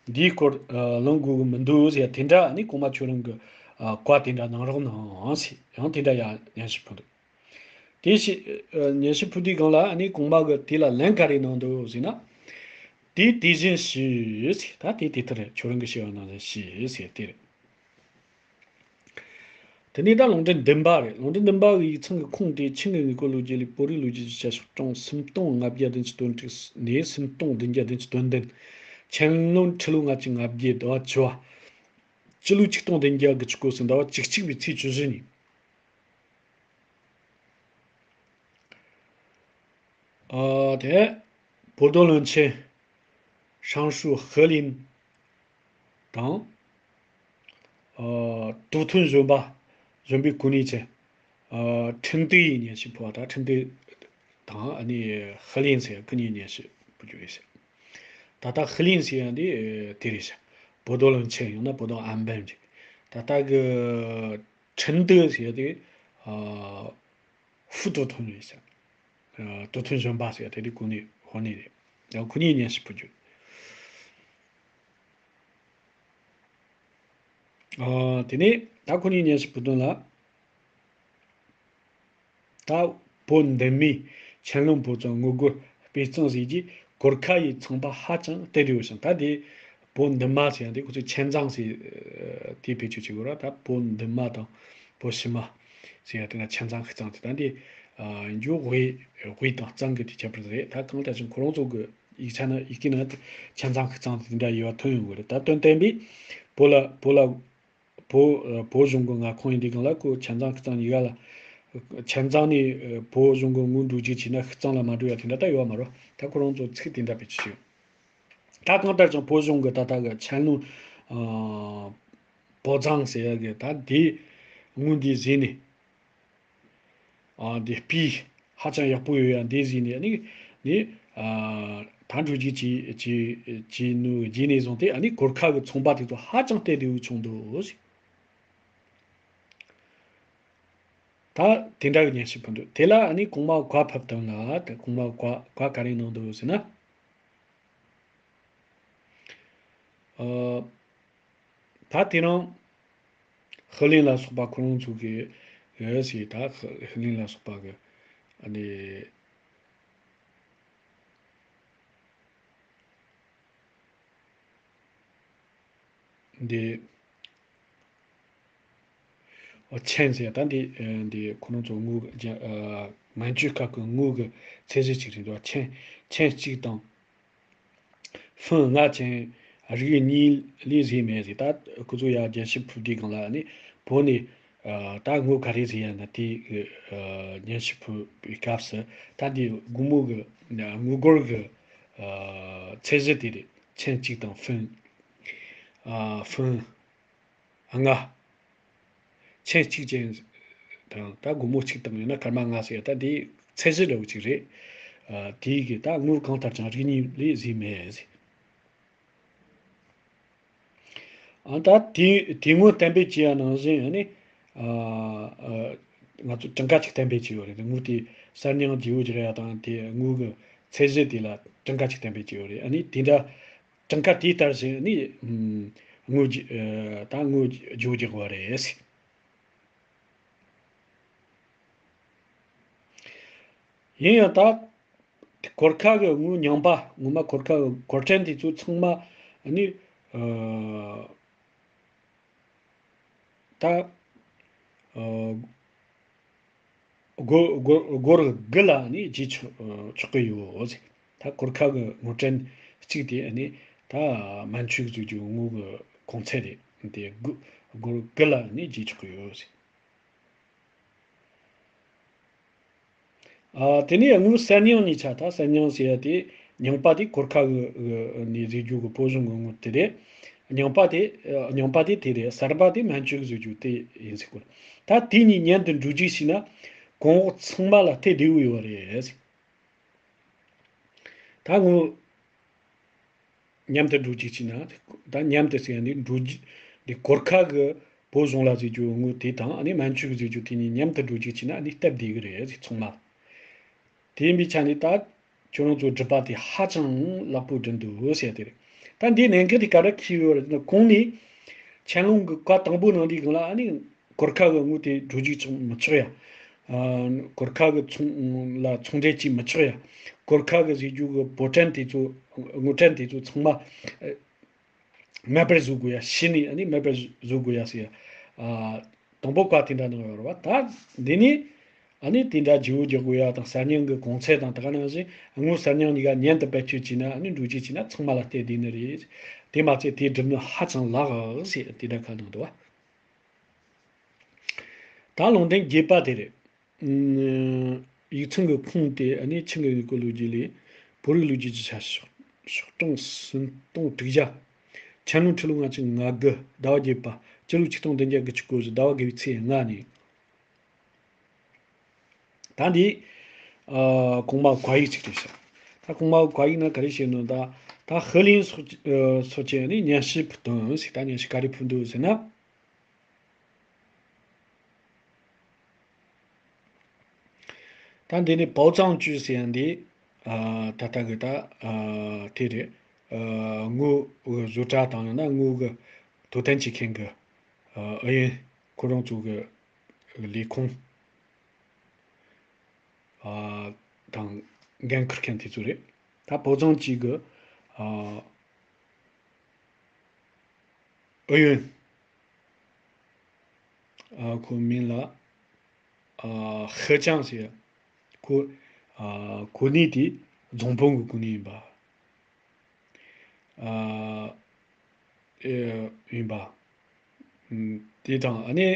འདིའི་སྐོར་ཨ་གླེང་དགོས་ཀྱི་མི་འདུག་ཟེར་ཡ་དེ་འདྲ་ཨ་ནི་གོང་མ་ཁྱོད་རང་གི་ཨ་བཀའ་དེ་འདྲ་གནང་རོགས་གནང་ཟེར། ཡང་དེ་འདྲ་ཡང་ཉན་ཞིག་ཕུལ་འདུག་དེ་ཞིག་ཨ་ཉན་ཞིག་ཕུལ་དུས་སྒང་ལ་ཨ་ནི་གོང་མ་གི་དེ་ལ་ལན་ག་རེ་གནང་འདུག་ཟེར་ན། དེ་དེ་བཞིན་ཞུས་ཟེར། ད་དེ་དེ་ལྟར་རེད། ཁྱོད་རང་གི་བྱས་པ་ནང་བཞིན་ཞུས་ཟེར་དེ་རེད། དེ་ནས་ད་ལུང་འདྲེན་བདུན་པ་རེད། ལུང་འདྲེན་བདུན་པ་གི་ཡིག་ཚང་གི་ཁུངས་དེ་ཆིང་གི་དངུལ་སྐོར་ལོ་རྒྱུས་ལས་བོད་རིགས་ལོ་རྒྱུས་ཀྱི་བྱ་ཤོག་གྲངས་སུམ་སྟོང་ལྔ་བརྒྱ་བདུན་ཅུ་དོན་དྲུག་ནས་སུམ་སྟོང་བདུན་བརྒྱ་བདུན་ཅུ་དོན་བདུན། ཆན་ལུང་ཁྲི་ལོ་ལྔ་བཅུ་ང་བརྒྱད་ཟླ་བ་བཅུ་བ། སྤྱི་ལོ་ཆིག་སྟོང་བདུན་བརྒྱ་དགུ་བཅུ་གོ་གསུམ་ཟླ་བ་བཅུ་གཅིག་པའི་ཚེས་བཅུ་བཞི་ཉིན། ཨ་དེ་བོ་དོ་བློན་ཆེན་ཧྲང་ཧྲུའུ་ཧི་ལིན་དང་། ཨ་ཏུའུ་ཐུན་གཞོན་པ་གཞོན་པའི་གོ་གནས་ཅན། ཨ་ཁྲིན་ཏུའུ་ཡི་ཉན་ཞིག་ཕུལ་བ་དང་། ཁྲིན་ཏུའུ་དང་ཨ་ནི་ཧི་ལིན་ཟེར་ཁོ་གཉིས་ཉན་ཞིག་ཕུལ་རྒྱུ་རེད་ཟེར། ད་ལྟ་ཧི་ལིན་ཟེར་ཡ་འདི་དེ་རེད་ཟེར། བོ་དོ་བློན་ཆེན་ཡང་ན་བོ་དོ་ཨན་པན་རེད། ད་ལྟ་གི་ཁྲིན་ཏུའུ་ཟེར་ཡ་དེ་ཨ་ཧྥུ་ཏོ་ཐུན་རེད་ཟེར། ཨ་ཏོ་ཐུན་གཞོན་པ་ཟེར་ཡ་དེ་དེ་གོ་གནས་ཧོ་ནི་རེད། ཡང་ཁོ་གཉིས་ཉན་ཞིག་ཕུལ་རྒྱུ། ཨ་དེ་ནས་ད་ཁོ་གཉིས་ཉན་ཞིག་ཕུལ་དོན་ལ། ད་བོད་འདན་མས་ཆན་ལུང་བོད་ཚང་དངུལ་སྒོར་སྤུས་གཙང་ཟེར་གྱི་གོར་ཁ་ཡི་ཚོང་པ་ཧ་ཅང་སྟེར་ཡོད་ཞིང་། ད་དེ་བོད་འདན་མ་ཟེར་ཡང་དེ་ཁོ་ཚོས་ཆན་ཚང་ཟེར་དེ་བེད་སྤྱོད་བྱེད་དགོས་ར། ད་བོད་འདན་མ་དང་བོད་ཕྱི་མ་ཟེར་ཡང་དེ་ན་ཆན་ཚང་ཤི་ཚང་དེ་ད་འདི་འཇུག་དབུས་དབུས་དང་གཙང་གི་དེ་ཁྱད་པར་རེད། ད་གང་ལྟར་ཀྱང་ཁོ་རང་ཚོ་གི་ཡིག་ཆ་ན་ཡི་གེ་ན་ཆན་ཚང་ཤི་ཚང་དེ་འདྲ་ཡོད་པ་ཐོན་ཡོང་གི་རེད། ད་དོན་བསྟན་པས་བོད་ལ་བོད་ལ། བོད་བོད་གཞུང་གི་མངའ་ཁོངས་ཡིན་དུས་སྒང་ལ་ཁོ་ཆན་ཚང་ཤི་ཚང་གཉིས་ཀ་ལ། ཆན་ཚང་ནས་བོད་གཞུང་གི་དངུལ་འགྲོ་རྒྱུ་བྱས་ན་ཤི་ཚང་ལ་མ་འགྲོ་ཡ་དེ་འདྲ་ད་ཡོད་མ་རེད། ད་ཁོ་རང་ཚོ་ཚིག་དེ་འདྲ་བེད་སྤྱོད་བྱས་ཡོད། ད་གང་ལྟར་ཀྱང་བོད་གཞུང་གི་ད་ལྟ་གི་ཆན་ལུང་བོད་ཚང་ཟེར་ཡ་གི་ད་དེ་དངུལ་འདི་བཟས་ནས། ཨ་འདི་སྤུས་ཧ་ཅང་ཡག་པོ་ཡོད་ཡ་འདི་བཟས་ནས་ནི་ནི་ཨ་ད་འགྲོ་རྒྱུ་བྱས་བྱས་བྱས་ནུ་རྗེས་ནས་བཟུང་སྟེ་ཨ་ནི་གོར་ཁ་གི་ཚོང་པ་དེ་ཚོ་ཧ་ཅང་སྟེར་བདེ་བོ་བྱུང་འདུག་ཟེར། ད་དེ་འདྲ་གི་ཉན་ཞིག་ཕུལ་འདུག་དེ་ལ་ཨ་ནི་གོང་མ་བཀའ་ཕབ་དང་ལ་དེ་གོང་མ་བཀའ་བཀའ་ག་རེ་གནང་འདུག་ཟེར་ན། ཨ་ད་དེ་རིང་ཧི་ལིན་ལ་སོགས་པ་ཁོ་རང་ཚོ་གི་ཨེ་ཟེར། ད་ཧི་ཧི་ལིན་ལ་སོགས་པ་གི་ཨ་ནི་འདི་ཨོ་ཆན་ཟེར། ད་འདི་ཨེ་འདི་ཁོ་རང་ཚོ་དངུལ་རྒྱ་ཨ་མན་ཇུའི་སྐབས་ཀྱི་དངུལ་གྱི་ཚད་གཞི་ཅིག་རེད་འདུག་ཆན་ཆན་གཅིག་དང་། ཧྥུན་ལྔ་ཅན་རིགས་གཉིས་ལས་བཟོས་མེད་ཟེར། ད་ཁོ་ཚོ་ཡར་རྒྱལ་སྤྱི་ཕུལ་དུས་སྒང་ལ་ནི་བོད་ནས་ཨ་ད་དངུལ་ག་རེ་ཟེར་ཡ་ན་དེ་ཨ་རྒྱལ་སྤྱི་ཕུལ་བའི་སྐབས་སུ་ད་འདི་སྒོར་མོ་གི་དངུལ་སྒོར་གི་ཨ་ཚད་གཞི་དེ་རེད། ཆན་གཅིག་དང་ཧྥུན་ཨ་ཧྥུན་ལྔ། ཆན་གཅིག་ཅན་དང་ད་སྒོར་མོ་གཅིག་དང་ཡང་ན་སྐར་མ་ལྔ་ཟེར་ཡ་ད་འདི་ཚད་གཞི་འདྲ་བོ་གཅིག་རེད། ཨ་དེའི་གི་ད་དངུལ་གང་ལྟར་ཀྱང་རིགས་གཉིས་ལས་བཟོས་མེད་ཟེར། ཨ་ད་དེ་དེ་སྔོན་གཏན་འབེབས་བྱས་ཡ་ནང་བཞིན་ཨ་ནི་ཨ་ཨ་ང་ཚོ་གྲངས་ཀ་གཅིག་གཏན་འབེབས་བྱས་ཡོད་རེད། དངུལ་དེ་གསར་རྙིང་བརྗེ་པོ་བྱེད་ཡ་དང་དེ་དངུལ་གི་ཚད་གཞི་དེ་ལ་གྲངས་ཀ་གཅིག་གཏན་འབེབས་བྱས་ཡོད་རེད། ཨ་ནི་དེ་འདྲ་གྲངས་ཀ་དེ་ལྟར་བཞིན་ནི་དངུལ་ཨ་ད་དངུལ་བརྗེ་པོ་རྒྱག་དགོས་པ་རེད། ཡིན་ཡང་ད་གོར་ཁ་གི་དངུལ་རྙིང་པ་ངོ་མ་གོར་ཁ་གི་གོར་ཅན་དེ་ཚོ་ཚང་མ་ནི་ཨ་ད་ཨ་སྒོར་སྒོར་སྒོར་དགུ་ལ་ནི་བརྗེ་ཆོག་ཆོག་གི་ཡོད་ཟེར། ད་གོར་ཁ་གི་དངུལ་ཕྲན་གཅིག་དེ་ནི་ད་མན་ཇུ་གི་བཟོ་རྒྱུ་དངུལ་གི་གོང་ཚད་རེད། དེ་དགུ་སྒོར་དགུ་ལ་ནི་བརྗེ་ཆོག་གི་ཡོད་ཟེར། ཨ་དེ་ནས་དངུལ་གསར་རྙིང་གཉིས་ཆ། ད་གསར་རྙིང་ཟེར་ཡ་དེ་རྙིང་པ་དེ་གོར་ཁ་གི་ནས་བཟོ་རྒྱུ་གི་བོད་གཞུང་གི་དངུལ་དེ་རེད། རྙིང་པ་དེ་ཨ་རྙིང་པ་དེ་དེ་རེད། གསར་པ་དེ་མན་ཇུ་གི་བཟོ་རྒྱུ་དེ་ཡིན་ཟེར་གོ། ད་དེ་གཉིས་མཉམ་དུ་འགྲོ་རྒྱུ་ཞིག་ན་གོང་འོག་ཚང་མ་ལ་སྟེར་བདེ་བོ་ཡོད་རེད་ཟེར། ད་དངུལ་ མཉམ་དུ་འགྲོ་རྒྱུ་བྱས་ན། ད་མཉམ་དུ་ཟེར་ཡ་འདི་འགྲོ་རྒྱུ་འདི་གོར་ཁ་གི་བོད་གཞུང་ལ་ཟེར་རྒྱུ་དངོས་དེ་དང་ཨ་ནི་མན་ཇུ་གི་ཟེར་རྒྱུ་དེ་གཉིས་མཉམ་དུ་འགྲོ་རྒྱུ་བྱས་ན་ཨ་ནི་སྟབས་བདེ་གི་རེད་ཟེར། ཚང་མ། དེ་ཡིན་པའི་ཆ་ནས་ད་ཁྱོད་རང་ཚོ་སྒྲུབ་པ་དེ་ཧ་ཅང་ལེགས་པོ་སྒྲུབ་འདུག་ཟེར་དེ་རེད། ད་འདི་གནད་འགག་དེ་ག་རེ་འཁེལ་ཡོད་རེད་ཟེར་ན། གོང་ནས་ཆན་ལུང་གི་བཀའ་དང་པོ་ནང་དེའི་སྒང་ལ་ཨ་ནི་གོར་ཁ་གི་དངོས་དེ་འགྲོ་རྒྱུ་ཅང་མི་ཆོག་ཡ། ཨ། གོར་ཁ་གི་ཚོང་ལ་ཚོང་འབྲེལ་བྱེད་མི་ཆོག་ཡ། གོར་ཁ་གི་ཟེར་རྒྱུ་གི་བོད་ཕྲན་དེ་ཚོ་དངུལ་ཕྲན་དེ་ཚོ་ཚང་མ་ཨ། མེད་པར་བཟོ་དགོས་ཡ། ཕྱི་ནས་ཨ་ནི་མེད་པར་བཟོ་དགོས་ཡ་ཟེར་ཡ། ཨ། དང་པོ་བཀའ་དེ་འདྲ་གནང་ཡོད་རེད་བ། ད་འདི་ནས་ཨ་ནི་དེ་འདྲ་བརྗེ་བོ་རྒྱག་དགོས་ཡ་དང་གསར་རྙིང་གི་གོང་ཚད་དང་ད་ག་ནང་བཞིན་དངོས་གསར་རྙིང་གཉིས་ཀ་མཉམ་དུ་བེད་སྤྱོད་བྱས་ན་ཨ་ནི་འགྲོ་རྒྱུ་བྱས་ན་ཚང་མ་ལ་སྟབས་བདེ་ནི་རེད། དེ་མ་ཚད་དེ་སྒྲུབ་ནི་ཧ་ཅང་ལེགས་ཟེར་དེ་འདྲ་ཁ་གནང་འདུག་བ། ད་ལུང་བསྟན་བརྒྱད་པ་དེ་རེད། ཨ། ཡིག་ཚང་གི་ཁུངས་ཏེ་ཨ་ནི་ཆིང་གི་དངོས་པོ་ལོ་རྒྱུས་ལས། བོད་རིགས་ལོ་རྒྱུས་ཀྱི་ཆ་ཤོག་ཤོག་གྲངས་སུམ་སྟོང་དྲུག་བརྒྱ། ཆན་ལུང་ཁྲི་ལོ་ལྔ་བཅུ་ང་དགུ་ཟླ་བ་བརྒྱད་པ། སྤྱི་ལོ་ཆིག་སྟོང་བདུན་བརྒྱ་དགུ་བཅུ་གོ་བཞི་ཟླ་བ་དགུ་པའི་ཚེས་ལྔ་ནས། ད་འདི་ཨ། གོང་མ་བཀའ་ཡིག་ཅིག་རེད་ཤག་ད་གོང་མ་བཀའ་ཡིག་ན་ག་རེ་བཤད་ནོ། ད་ད་ཧི་ལིན་སོགས་ཀྱི་ཨ། སོགས་ཀྱི་ནི་སྙན་ཞུ་ཕུལ་དོན་ཟེར། ད་སྙན་ཞུ་ག་རེ་ཕུལ་འདུག་ཟེར་ན། ད་འདི་ནི་པའོ་ཙང་ཅུས་ཟེར་ཡ་འདི། ཨ། ད་ལྟ་གི་ད། ཨ། དེ་རེད། ཨ། དངུལ་གྱི་བཟོ་གྲྭ་དང་ཡང་ན་དངུལ་གྱི་དོ་དམ་བྱེད་མཁན་གྱི། ཨ། ཨུ་ཡོན་ཁོ་རང་ཚོ་གི་ལས་ཁུངས། ཨ། དང་འགན་འཁུར་མཁན་དེ་ཚོ་རེད། ད་པའོ་ཙང་ཅུས་གི། ཨ། ཨུ་ཡོན། ཨ། ཁོའི་མིང་ལ། ཨ། ཧི་ཅང་ཟེར། ཁོ། ཨ། གོ་གནས་དེ་རྫོང་དཔོན་གྱི་གོ་གནས་ཡིན་པ། ཨ། ཨེ། ཡིན་པ། ཨུམ། དེ་དང་ཨ་ནི།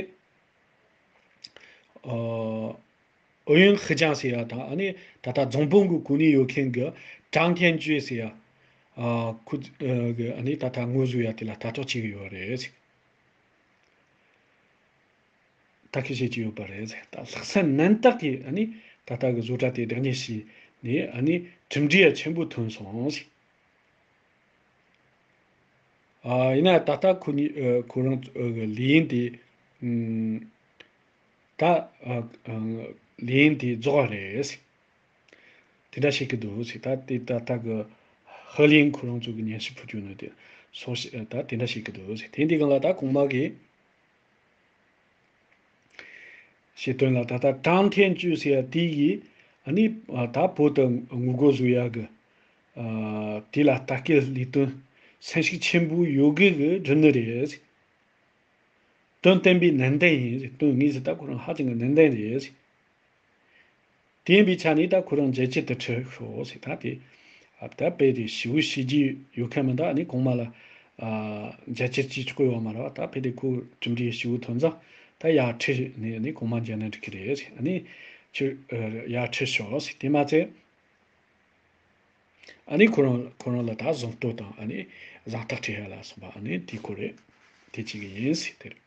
ཨ། ཨུ་ཡོན་ཧི་ཅང་ཟེར་ཡ་དང་ཨ་ནི་ད་ལྟ་རྫོང་དཔོན་གྱི་གོ་གནས་ཡོད་མཁན་གྱི་ཀྲང་ཐན་ཅུས་ཟེར་ཡ། ཨ། ཁོ། ཨ། གི་ཨ་ནི་ད་ལྟ་དངོས་བཟོ་ཡ་དེ་ལ་ལྟ་རྟོག་བྱེད་ཀྱི་ཡོད་རེད་ཟེར། ད་གིན་བཤད་ཀྱི་ཡོད་པ་རེད་ཟེར། ད་ལྷག་བསམ་རྣམ་དག་གིས་ཨ་ནི་ད་ལྟ་གི་བཟོ་གྲྭ་དེ་བདག་གཉེར་བྱས་ནས་ཨ་ནི་གྲུབ་འབྲས་ཆེན་པོ་ཐོན་སོང་ཟེར། ཨ། ཡིན་ན་ད་ལྟ་ཁོ་གཉིས། ཨ། ཁོ་རང་གི་ལས་ཡུན་དེ། ཨུམ། ད། ཨ། ཨ། ལས་ཡུན་དེ་རྫོགས་པ་རེད་ཟེར། དེ་འདྲ་བཤད་ཀྱི་འདུག་ཟེར། ད་དེ་ད་ལྟ་གི་ཧི་ལིན་ཁོ་རང་ཚོ་གི་སྙན་ཞུ་ཕུལ་རྒྱུ་ནི་དེ་སོགས་ཤིག་ད་དེ་འདྲ་བཤད་ཀྱི་འདུག་ཟེར། དེ་འདི་སྒང་ལ་ད་གོང་མ་གིས་བཤད་དོན་ལ། ད་ལྟ་ཀྲང་ཐན་ཅུས་ཟེར་ཡ་དེ་ཡིས་ཨ་ནི་ད་བོད་དུ་དངུལ་སྒོར་བཟོ་ཡ་གི། ཨ། དེ་ལ་ལྟ་སྐུལ་ལས་དོན་སེམས་ཤུགས་ཆེན་པོ་ཡོད་དགུ་གི་སྒྲུབ་ནི་རེད། དོན་བསྟན་པའི་ནན་ཏན་ཡིན། དོན་དངོས་སུ་ད་ཁོ་རང་ཧ་ཅང་གི་ནན་ཏན་རེད། དེ་ཡིན་པའི་ཆ་ནས་ད་ཁོ་རང་མཇལ་ཆེད་དུ་ཁྲིད་ཤོག་ཟེར། ད་དེ། ཨ། ད་དཔེ་དེ་ཞེ་པོ་བྱེད་རྒྱུ་ཡོད་མཁན་མི་འདུག་ཨ་ནི་གོང་མ་ལ། ཨ། མཇལ་ཆེད་ཅིག་ཆོག་གི་ཡོད་མ་རེད་བ། ད་དཔེ་དེ་ཁོ་གྲུབ་འབྲས་ཞེ་པོ་ཐོན་ཙང་ད་ཡར་ཁྲིད་ནས་ཨ་ནི་གོང་མ་མཇལ་ན་འགྲིག་གི་རེད་ཟེར། ཨ་ནི་ཁྱོད། ཨ། ཡར་ཁྲིད་ཤོག་ཟེར། དེ་མ་ཚད། ཨ་ནི་ཁོ་རང་ཁོ་རང་ལ་ད་གཟེངས་བསྟོད་དང་ཨ་ནི་གཟེངས་རྟགས་སྤྲད་ཡ་ལ་སོགས་པ་ཨ་ནི་དེ་ཁོ་རེད། དེ་གཅིག་ཡིན་ཟེར་དེ་རེད།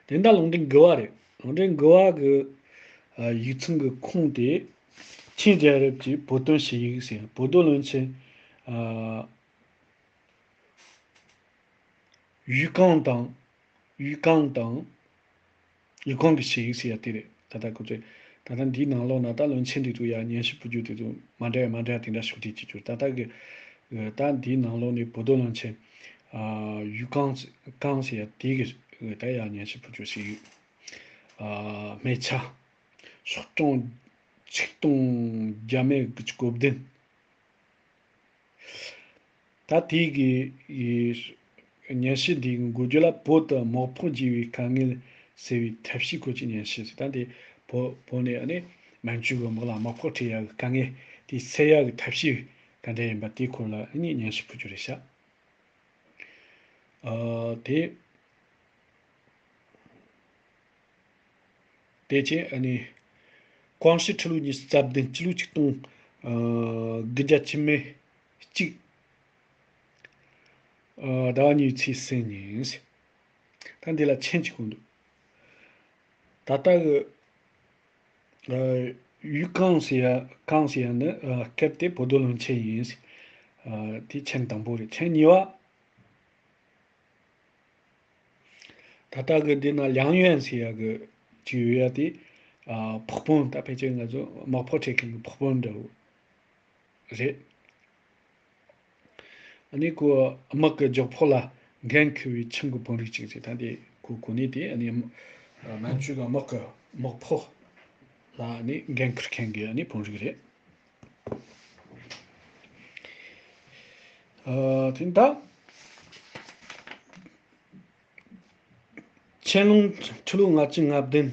དེ་འདྲ་ལུང་འདྲེན་དགུ་བ་རེད། ལུང་འདྲེན་དགུ་བ་གི། ཨ། ཡིག་ཚང་གི་ཁུངས་དེ་ཆིང་རྒྱལ་རབས་ཀྱི་བོད་དོན་ཞུ་ཡིག་ཟེར། 博斗论辩། ཨ། 余纲 དང་། 余纲 དང་། 余纲 གི་ཞུ་ཡིག་ཟེར་ཡ་དེ་རེད། ད་ལྟ་ཁོ་ཚོས་ད་ལྟ་འདིའི་ནང་ལོགས་ན་ད་བློན་ཆེན་དེ་ཚོ་ཡ་སྙན་ཞུ་ཕུལ་རྒྱུ་དེ་ཚོ་མ་འདྲ་ཡ་མ་འདྲ་ཡ་དེ་འདྲ་ཞིག་བྲིས་ཀྱི་ཡོད། ད་ལྟ་གི་ད་འདིའི་ནང་ལོགས་ནས་བོད་དོན་བློན་ཆེན། ཨ། 余纲 ཟེར། 余纲 ཟེར་ཡ་དེ་གི་ད་ཡ་སྙན་ཞུ་ཕུལ་རྒྱུ་ཞུ་ཡིག་ཨ། སྨད་ཆ། ཤོག་གྲངས་ཆིག་སྟོང་བརྒྱ་མེད་དགུ་བཅུ་གོ་བདུན། ད་དེ་གི་སྙན་ཞུ་འདིའི་འགོ་བརྗོད་ལ། བོད་དུ་དམག་ཕོགས་རྒྱས་པའི་དཀའ་ངལ་སེལ་བའི་ཐབས་ཤེས་སྐོར་གྱི་སྙན་ཞུ་ཟེར། ད་འདི་བོད་བོད་ནས་ཨ་ནི་མན་ཇུ་གི་དམག་ལ་དམག་ཕོགས་སྤྲད་ཡག་གི་དཀའ་ངལ་དེ་སེལ་ཡག་གི་ཐབས་ཤེས་ག་འདྲ་ཡིན་པ་དེའི་སྐོར་ལ་ཨ་ནི་སྙན་ཞུ་ཕུལ་རྒྱུ་རེད་ཤག་ཨ། དེ། དེ་རྗེས་ཨ་ནི། 光绪 ཁྲི་ལོ་ཉི་ཤུ་རྩ་བདུན། སྤྱི་ལོ་ཆིག་སྟོང་དགུ་བརྒྱ་བཅུ་མེད་གཅིག་ཟླ་བ་གཉིས་པའི་ཚེས་གསུམ་ཉིན། ད་འདི་ལ་མཆན་གཅིག་གོ་འདུག་ད་ལྟ་གི། ཨ། 余纲 ཟེར་ཡ། 纲 ཟེར་ཡ་ནི། ཨ། སྐབས་དེ་བོད་དོན་བློན་ཆེན་ཡིན། ཨ་དེ་མཆན་དང་པོ་རེད། མཆན་གཉིས་པ། ད་ལྟ་གི་འདི་ན་ལིའང་ཡོན་ཟེར་ཡ་གི་ཅིག་ཡོད་ཡ་དེ། ཨ་ཕོགས་དཔོན། ད་ཕལ་ཆེར་ང་ཚོ་དམག་ཕོགས་སྤྲད་མཁན་གྱི་ཕོགས་དཔོན་འདྲ་བོ་རེད། ཨ་ནི་ཁོ་དམག་གི་མགྱོགས་ཕོགས་ལ་འགན་འཁུར་བའི་ཁྱིམ་གྱི་དཔོན་རིགས་ཅིག་རེད། ད་དེ་ཁོ་གོ་གནས་དེ་ཨ་ནི་མན་ཇུ་གི་དམག་གི་དམག་ཕོགས་ལ་ཨ་ནི་འགན་འཁུར་མཁན་གྱི་ཨ་ནི་དཔོན་རིགས་རེད། ཨ་དེ་ད་ཆན་ལུང་ཁྲི་ལོ་ལྔ་བཅུ་ང་བདུན་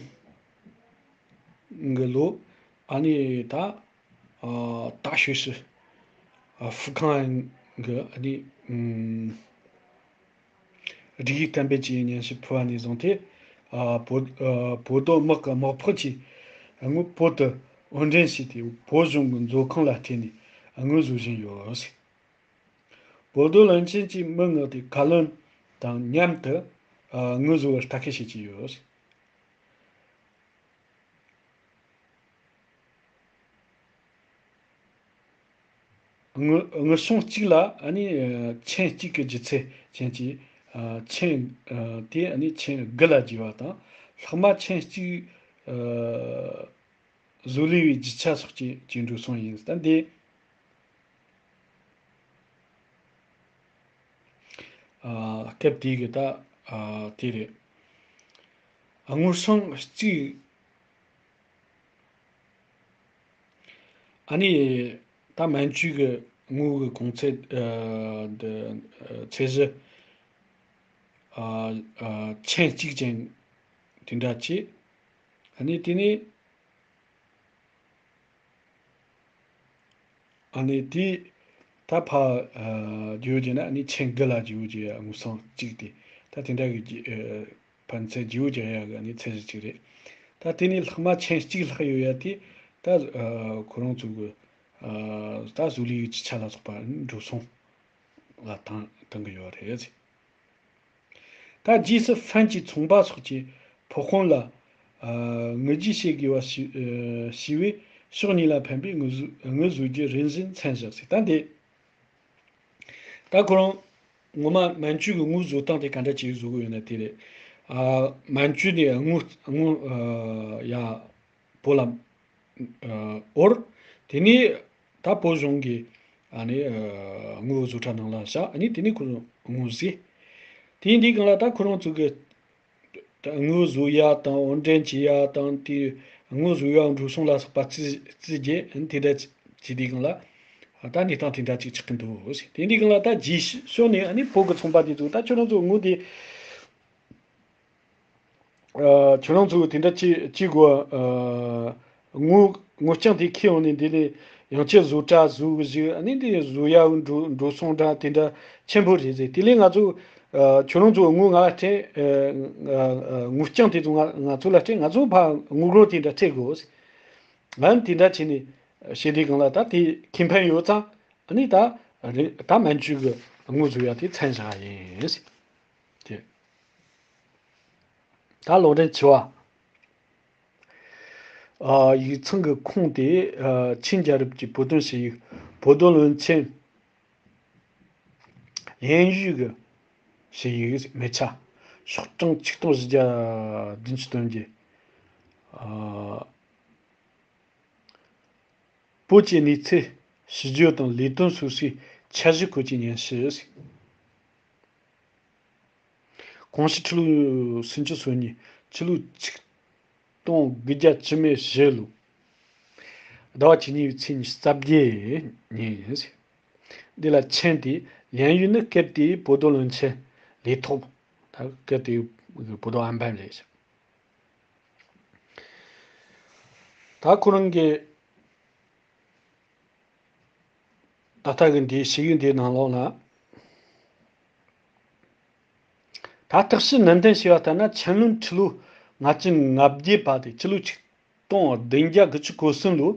གི་ལོ། ཨ་ནི་ད་ཨ་ད་ཤོས་སུ་ཨ་ཧྥུ་ཁང་གི་ཨ་ནི་ཨུམ་སྒྲིག་ཡིག་གཏན་འབེབས་ཀྱི་སྙན་ཞུ་ཕུལ་བ་ནས་བཟུང་སྟེ། ཨ་བོད་ཨ་བོད་དོ་དམག་གི་དམག་ཕོགས་ཀྱིས་དངོས་བོད་དུ་དབོར་འདྲེན་བྱས་ཏེ། བོད་གཞུང་གི་མཛོད་ཁང་ལ་བརྟེན་ནས་དངུལ་བཟོ་བཞིན་ཡོད། བོད་དོ་བློན་ཆེན་གྱི་མི་མངགས་ཏེ་བཀའ་བློན་དང་མཉམ་དུ་ཨ་དངུལ་བཟོ་བར་ལྟ་སྐུལ་བྱེད་ཀྱི་ཡོད། དངུལ་དངུལ་སྲུང་གཅིག་ལ་ཨ་ནི་ཨ་ཆན་གཅིག་གི་ལྗིད་ཚད་ཅན་གྱི་ཨ་ཆན་ཨ་དེ་ཨ་ནི་ཆན་དགུ་ལ་བརྗེ་བ་དང་། ལྷག་མ་ཆན་གཅིག་ཨ་བཟོ་ལས་པའི་རྒྱུ་ཆ་སོགས་ཀྱི་ཀྱི་འགྲོ་སོང་ཡིན། ད་འདི་ཨ་སྐབས་དེའི་གི་ད་ཨ་དེ་རེད། ཨ་དངུལ་སྲུང་གཅིག་ཨ་ནི་ད་མན་ཇུ་གི་དངུལ་གི་གོང་ཚད་ཨ་འདི་ཨ་ཚད་གཞི་ཨ་ཨ་ཆན་གཅིག་ཅན་དེ་འདྲ་བྱས། ཨ་ནི་དེ་ནས་ཨ་ནི་དེ་ད་ཕར་ཨ་བརྗེ་པོ་བྱས་ན་ཨ་ནི་ཆན་དགུ་ལ་བརྗེ་པོ་བྱས་ཡ་དངུལ་སྲུང་གཅིག་དེ་ད་དེ་འདྲ་གི་ཨ་ཕན་ཚུན་བརྗེ་པོ་རྒྱག་ཡ་གི་ཨ་ནི་ཚད་གཞི་གཅིག་རེད། ད་དེ་ནས་ལྷག་མ་ཆན་གཅིག་ལྷག་ཡོད་ཡ་དེ་ད་ཨ་ཁོ་རང་ཚོ་གི་ཨ་ད་བཟོ་ལས་ཀྱི་ཆ་ལ་སོགས་པ་འགྲོ་སོང་ལ་བཏང་བཏང་གི་ཡོད་རེད། ད་རྗེས་སུ་ཧྥན་གྱི་ཚོང་པ་སོགས་ཀྱི་ཕོགས་དཔོན་ལ་ཨ་དངུལ་བརྗེ་བྱེད་དགོས་པ་ཞི་ཨ་ཞི་བས་ཕྱོགས་གཉིས་ལ་ཕན་པའི་དངུལ་བཟོ་དངུལ་བཟོ་རྒྱུ་རིམ་བཞིན་མཚམས་བཞག་ཟེར། ད་འདི། ད་ཁོ་རང་ངོ་མ་མན་ཇུ་གི་དངུལ་བཟོ་སྟངས་དེ་ག་འདྲ་ཅིག་བཟོ་གི་ཡོད་ན་དེ་རེད། ཨ་མན་ཇུ་ནས་དངུལ་དངུལ་ཨ་ཡ་བོད་ལ་ཨ་དབོར། དེ་ནས་ད་བོད་གཞུང་གི་ཨ་ནི་ཨ་དངུལ་བཟོ་གྲྭ་ནང་ལ་བཞག་ཨ་ནི་དེ་ནས་ཁོ་རང་དངུལ་བཟོས། དེ་འདི་གང་ལ་ད་ཁོ་རང་ཚོ་གི་ད་དངུལ་བཟོ་ཡ་དང་དབོར་འདྲེན་བྱེད་ཡ་དང་དེ་དངུལ་བཟོ་ཡ་འགྲོ་སོང་ལ་སོགས་པ་རྩིས་རྩིས་རྒྱག་དེ་འདྲ་བྱེད་དུས་སྒང་ལ་ད་གནས་སྟངས་དེ་འདྲ་ཅིག་ཆགས་ཀྱི་འདུག་དེ་འདྲའི་སྒང་ལ་ད་རྗེས་ཕྱོགས་ནས་ཨ་ནི་བོད་ཀྱི་ཚོང་པ་དེ་ཚོ་ད་ཁྱོད་རང་ཚོ་དངུལ་དེ་ཨ་ཁྱོད་རང་ཚོ་དེ་འདྲ་ཅིག་ཅིག་གོ་ཨ་དངུལ་དངུལ་རྐྱང་དེ་ཁྱེར་ཡོང་ནས་འདི་ནས་ཡང་ཁྱེད་བཟོ་གྲྭ་བཟོ་གི་ཞིག་ཨ་ནི་འདི་བཟོ་ཡ་འགྲོ་འགྲོ་སོང་འདྲ་དེ་འདྲ་ཆེན་པོ་རེད་ཟེར། དེ་ལས་ང་ཚོ་ཨ་ཁྱོད་རང་ཚོ་དངུལ་ང་ལ་སྤྲད་ཨ་ཨ་དངུལ་རྐྱང་དེ་ཚོ་ང་ང་ཚོ་ལ་སྤྲད། ང་ཚོ་ཕར་དངུལ་སྒོར་དེ་འདྲ་སྤྲད་དགོས། ཨ་ནི་དེ་འདྲ་བྱས་ནས་བྱེད་དུས་སྒང་ལ་ད་དེ་ཁེ་ཕན་ཡོད་ཙང་ཨ་ནི་ད་རེ་ད་མན་ཇུ་གི་དངུལ་བཟོ་ཡ་དེ་མཚམས་བཞག་ཡིན་ཟེར། དེ་ད་ལོག་འདྲེན་བྱེད་པ། ཨ་ཡིག་ཚང་གི་ཁུངས་དེ་ཨ་ཆིན་རྒྱལ་རབས་ཀྱི་བོད་དོན་ཞུ་ཡིག་བོད་དོན་བློན་ཆེན་ཡན་ཡུས་ཀྱི་ཞུ་ཡིག་མི་ཆ་ཤོག་གྲངས་ཆིག་སྟོང་བཞི་བརྒྱ་བདུན་ཅུ་དོན་བརྒྱད། ཨ་བོད་ཀྱི་གནས་ཚུལ་ཞི་བརྗོད་དང་ལས་དོན་སོ་སོའི་འཆར་གཞི་སྐོར་གྱི་སྙན་ཞུ། གོང་ཞུ་ཁྲི་ལོ་སུམ་ཅུ་སོ་གཉིས། ཕྱི་ལོ་ཆིག་སྟོང་དགུ་བརྒྱ་བཅུ་མེད་བཞི་ལོ། ཟླ་བ་བཅུ་གཉིས་པའི་ཚེས་ཉི་ཤུ་རྩ་བརྒྱད་ཉིན་ཡིན། འདི་ལ་ཆིན་ཏེ་ཡན་ཡུས་ནི་སྐབས་དེའི་བོད་དོན་བློན་ཆེན་ལས་ཐོག་ད་སྐབས་དེའི་བོད་དོན་ཨན་པན་རེད། ད་ཁོ་རང་གི་ད་ལྟ་གི་འདིའི་ཞུ་ཡིག་འདིའི་ནང་ལོགས་ལ། ད་བརྟག་དཔྱད་ནན་ཏན་བྱས་པ་ལྟར་ན་ཆན་ལུན་ཁྲི་ལོ་ལྔ་བཅུ་ང་བརྒྱད་པ་དེ་ཕྱི་ལོ་ཆིག་སྟོང་བདུན་བརྒྱ་དགུ་བཅུ་གོ་གསུམ་ལོ།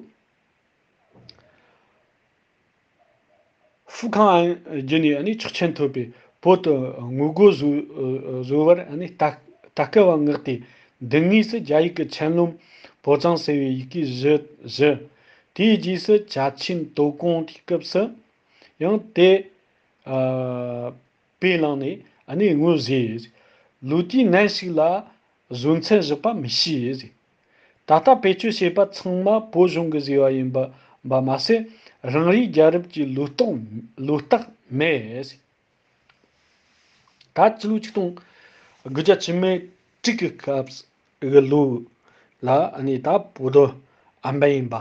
ཧྥུ་ཁང་ཨན་བརྒྱུད་ནས་ཨ་ནི་ཆོག་མཆན་ཐོབ་པའི་བོད་དུ་དངུལ་སྒོར་བཟོ་བཟོ་བར་ཨ་ནི་ལྟ་ལྟ་སྐུལ་བ་མངགས་ཏེ། འདི་དངོས་སུ་རྒྱ་ཡིག་གི་ཆན་ལུན་པོ་ཙང་ཟེར་བའི་ཡི་གེ་བཞི་བཞི། དེའི་རྗེས་སུ་ཅ་ཆིན་དོ་ཀོང་དེའི་སྐབས་སུ། ཡང་དེ། ཨ། པའི་ནང་ནས་ཨ་ནི་ངོས་བཟེས། ལོ་དུས་ནན་ཞིག་ལ་བཟོ་མཚམས་བཞག་པ་མི་ཤེས། ད་ལྟ་བེད་སྤྱོད་བྱས་པ་ཚང་མ་བོད་གཞུང་གི་བཟོས་པ་ཡིན་པ་མ་ཟད། རང་རེའི་རྒྱལ་རབས་ཀྱི་ལོ་རྟགས་ལོ་རྟགས་མེད། ད་སྤྱི་ལོ་ཆིག་སྟོང་དགུ་བརྒྱ་བཅུ་མེད་དྲུག་གི་སྐབས་ཀྱི་ལོ་ལ་ཨ་ནི་ད་བོད་དོ་ཨམ་བན་ཡིན་པ།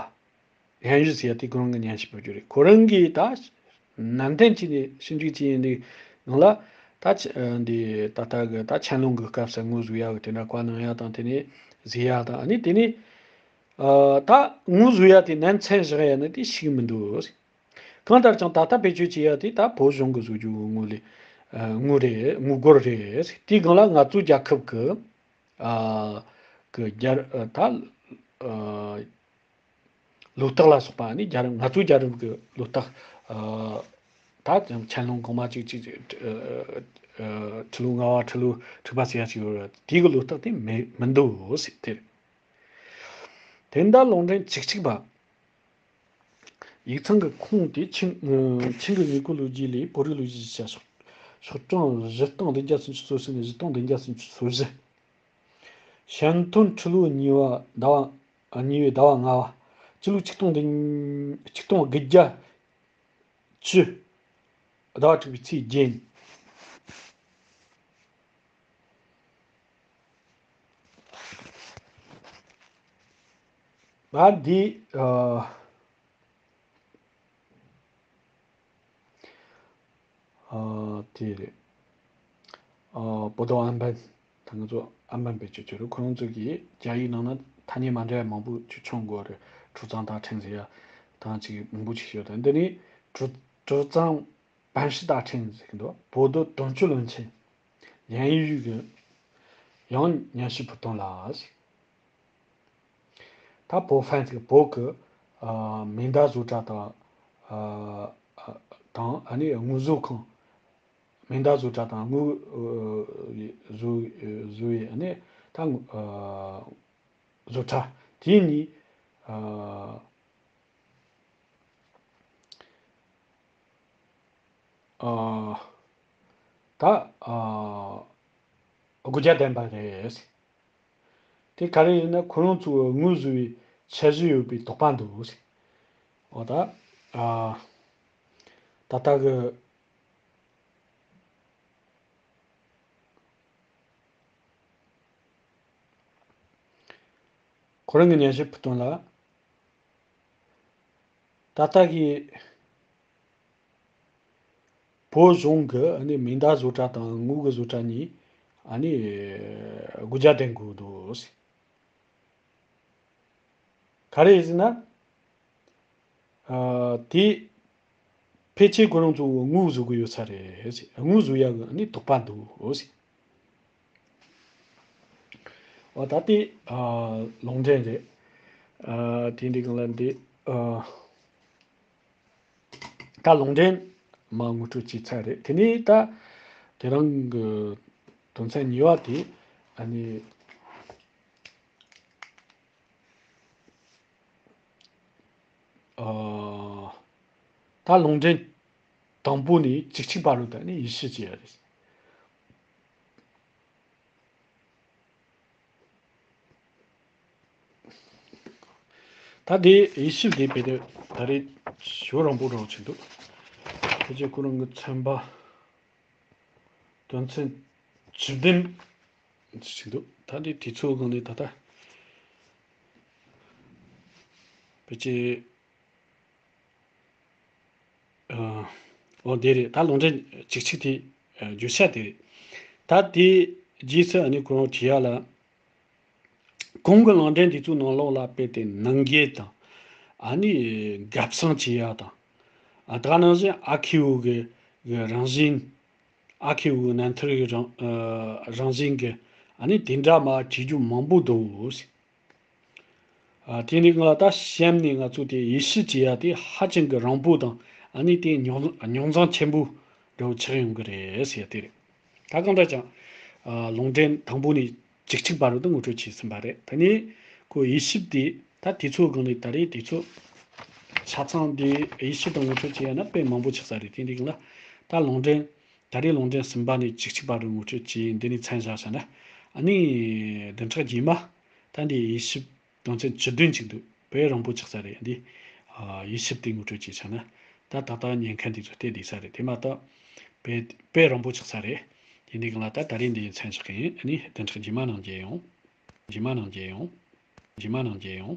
ཡན་ཡུལ་ཟེར་ཡ་དེ་ཁོ་རང་གི་སྙན་ཞུ་ཕུལ་རྒྱུ་རེད། ཁོ་རང་གིས་ད་ནན་ཏན་བྱས་ནས་ཞིབ་འཇུག་བྱས་ཡིན་དུས་ནང་ལ། ད་ཆ་འདི་ད་ལྟ་གི་ད་ཆན་ལུང་གི་སྐབས་སུ་ངོས་བཟུང་ཡ་གི་དེ་འདྲ་བཀའ་གནང་ཡ་དང་། དེ་ནས་བཟེས་ཡ་དང་། ཨ་ནི་དེ་ནས་ཨ་ད་ངོས་བཟུང་ཡ་དེ་ནན་མཚམས་བཞག་ཡ་ནི་དེ་ཞིག་མི་འདུག། གང་ལྟར་ཀྱང་ད་ལྟ་བེད་སྤྱོད་བྱེད་ཡ་དེ་ད་བོད་གཞུང་གི་བཟོ་རྒྱུ་དངོས་ལས་ཨ་དངོས་རེད། དངོས་སྒོར་རེད། དེའི་སྒང་ལ་ང་ཚོ་རྒྱལ་ཁབ་ཀྱི་ཨ་གི་རྒྱལ་ཨ་ད་ཨ་ལོ་རྟགས་ལ་སོགས་པ་ནི་རྒྱལ་རབས། ང་ཚོའི་རྒྱལ་རབས་ཀྱི་ལོ་རྟགས་ཨ་ད་ཆན་ལུང་གོང་མ་གཅིག་གཅིག་ཨ་ཨ་ཁྲི་ལོ་ལྔ་བ་ཁྲི་ལོ་དྲུག་པ་ཟེར་ཡ་ཅིག་ཡོད་རེད། དེའི་གི་ལོ་རྟགས་དེ་མི་མི་འདུག་ཟེར་དེ་རེད། དེ་འདྲ་ལུང་འདྲེན་བཅུ་གཅིག་པ། ཡིག་ཚང་གི་ཁུངས་དེ་ཆིང་ཨ་ཆིང་གི་དངོས་པོའི་ལོ་རྒྱུས་ལས་བོད་རིགས་ལོ་རྒྱུས་ཀྱི་ཆ་ཤོག་ཤོག་གྲངས་བཞི་སྟོང་བདུན་བརྒྱ་སུམ་ཅུ་སོ་གསུམ་ནས་བཞི་སྟོང་བདུན་བརྒྱ་སུམ་ཅུ་སོ་བཞི། ཤན་སྟོན་ཁྲི་ལོ་གཉིས་པ་ཟླ་བ་ཨ་གཉིས་པའི་ཟླ་བ་ལྔ་བ། སྤྱི་ལོ་ཆིག་སྟོང་བདུན་ཆིག་སྟོང་དགུ་བརྒྱ་བཅུ། ཟླ་བ་དྲུག་པའི་ཚེས་བརྒྱད། ང་འདི་ཨ་ཨ་དེ་རེད། ཨ་བོ་དོ་ཨམ་བན། ད་ང་ཚོ་ཨམ་བན་བེད་སྤྱོད་བྱེད་རེད། ཁོ་རང་ཚོ་གིས་རྒྱ་ཡིག་ནང་ན་ཐ་སྙད་མ་འདྲ་བའི་མང་པོ་ཅིག་ཆོག་གོ་རེད། གྲུ་གཙང་དར་ཕྲན་ཟེར་ཡ་དང་ཅིག་མང་པོ་ཅིག་ཡོད། ད་འདི་ནི་གྲུ་གྲུ་གཙང་བན་ཧྲི་དར་ཕྲན་ཟེར་གི་འདུག། བོ་དོ་དོན་གཅོད་བློན་ཆེན་ཡན་ཡུས་གི་ཡང་སྙན་ཞུ་ཕུལ་དོན་ལ་ཟེར། ད་བོ་ཧྥན་ཟེར་བོད་ཀྱི་ཨ་མེ་མདའ་བཟོ་གྲྭ་དང་ཨ་ཨ་དང་ཨ་ནི་དངོས་བཟོ་ཁང་། མེ་མདའ་བཟོ་གྲྭ་དང་དངོས་བཟོ་བཟོ་བའི་ཨ་ནི་ད་ཨ་བཟོ་གྲྭ་དེ་གཉིས་ཨ་ཨ་ད་ཨ་དགོས་རྒྱུ་ལྡན་པ་རེད། དེ་ག་རེ་ཡིན་ན་ཁོ་རང་ཚོའི་དངོས་བཟོ་བའི་འཆར་གཞི་ཡོད་པའི་དོགས་པ་འདུག། འོ་ད་ཨ་ད་ལྟ་གི་ཁོ་རང་གི་སྙན་ཞུ་ཕུལ་དོན་ལ། ད་ལྟ་གི་བོད་གཞུང་གི་ཨ་ནི་མེ་མདའ་བཟོ་གྲྭ་དང་དངོས་ཀྱི་བཟོ་གྲྭ་གཉིས་ཨ་ནི་དགོས་རྒྱུ་ལྡན་དགོས་འདུག། ག་རེ་ཟེར་ན། ཨ་དེ་ཕལ་ཆེར་ཁོ་རང་ཚོ་དངོས་བཟོ་གི་ཡོད་ས་རེད། དངོས་བཟོ་ཡག་གི་ཨ་ནི་དོགས་པ་འདུག། འོ་ད་དེ་ཨ་ལུང་འདྲེན་རེད། ཨ་དེ་འདི་གང་ལ་འདི་ཨ་ད་ལུང་འདྲེན་མ་ངོ་སྤྲོད་བྱས་ཚར་རེད། དེ་ནས་ད་དེ་རིང་གི་དོན་ཚན་གཉིས་པ་དེ་ཨ་ནི་ཨ་ད་ལུང་འདྲེན་དང་པོ་ནས་བཅུ་གཅིག་བར་དུ་ད་ནི་ཡིད་ཆེས་བྱེད་ཡ་རེད། ད་དེ་ཡིད་ཆེས་དེ་བེད་དེ་ད་རེས་ཞོ་རང་པོ་རང་ཆེན་འདུག། དེ་རྗེས་ཁོ་རང་གི་ཚན་པ་དོན་ཚན་བཅུ་བདུན་ཞིག་འདུག། ད་འདི་དུས་ཚོད་སྒང་ནས་ད་ལྟ་བེད་སྤྱོད། ཨ་འོ་དེ་རེད། ད་ལུང་འདྲེན་བཅུ་གཅིག་དེ་ཨ་བརྗོད་བྱ་དེ་རེད། ད་དེ་རྗེས་སུ་ཨ་ནི་ཁོ་རང་བྲིས་ཡ་ལ། གོང་གི་ལུང་འདྲེན་དེ་ཚོའི་ནང་ལོགས་ལ་དཔེ་དེ་ནང་འགལ་དང་། ཨ་ནི་གབ་གསང་བྱེད་ཡ་དང་། ཨ་ད་ག་ནང་བཞིན་ཨ་ཁེའུ་གི་གི་རང་བཞིན། ཨ་ཁེའུ་གི་རྣམ་ཐར་གི་རང་ཨ་རང་བཞིན་གི་ཨ་ནི་དེ་འདྲ་མ་བྲིས་རྒྱུ་མང་པོ་འདུག། ཨ་དེ་ནི་ང་ད་གཤམ་ནས་ང་ཚོ་དེ་ཡིད་ཆེས་བྱེད་ཡ་དེ་ཧ་ཅང་གི་རིང་པོ་དང་ཨ་ནི་དེ་རྙོག་རྙོག་འཛིང་ཆེན་པོ་འདྲ་བོ་ཆགས་ཡོང་གི་རེད་ཟེར་ཡ་དེ་རེད། ད་གང་འདྲ་ཀྱང་ཨ་ལུང་འདྲེན་དང་པོ་ནས་བཅུ་གཅིག་བར་དུ་ངོ་སྤྲོད་བྱས་ཟིན་པ་རེད། དེ་ནས་ཁོ་ཡིད་ཆེས་དེ་ད་དུས་ཚོད་སྒང་ནས་ད་རེས་དུས་ཚོད་ ཆ་ཚང་འདི་དབྱེ་ཞིབ་དང་ངོ་སྤྲོད་བྱེད་ཡ་ན་དཔེ་མང་པོ་ཆགས་ས་རེད། དེ་འདི་གི་ལ་ད་ལུང་འདྲེན། ད་རེས་ལུང་འདྲེན་གསུམ་པ་ནས་བཅུ་གཅིག་པ་རུ་ངོ་སྤྲོད་བྱས། འདི་ནས་མཚན་བཞག་བྱས་ན། ཨ་ནི་བདུན་ཕྲག་རྗེས་མ་ད་འདི་དབྱེ་ཞིབ་དོན་ཚན་བཅུ་བདུན་ཅིག་འདུག་དཔེ་རིང་པོ་ཆགས་ས་རེད། འདི་ཨ་དབྱེ་ཞིབ་དེ་ངོ་སྤྲོད་བྱས་བྱས་ན། ད་ད་ལྟ་ཉན་མཁན་དེ་ཚོ་བལྟས་བསྡད་ས་རེད། དེ་མ་གཏོགས་དཔེ་དཔེ་རིང་པོ་ཆགས་ས་རེད། དེ་འདི་གི་ལ་ད་ད་རེས་འདི་མཚན་བཞག་གི་ཡིན། ཨ་ནི་བདུན་ཕྲག་རྗེས་མ་ནང་མཇལ་ཡོང་། རྗེས་མ་ནང་མཇལ་ཡོང་། རྗེས་མ་ནང་མཇལ་ཡོང་།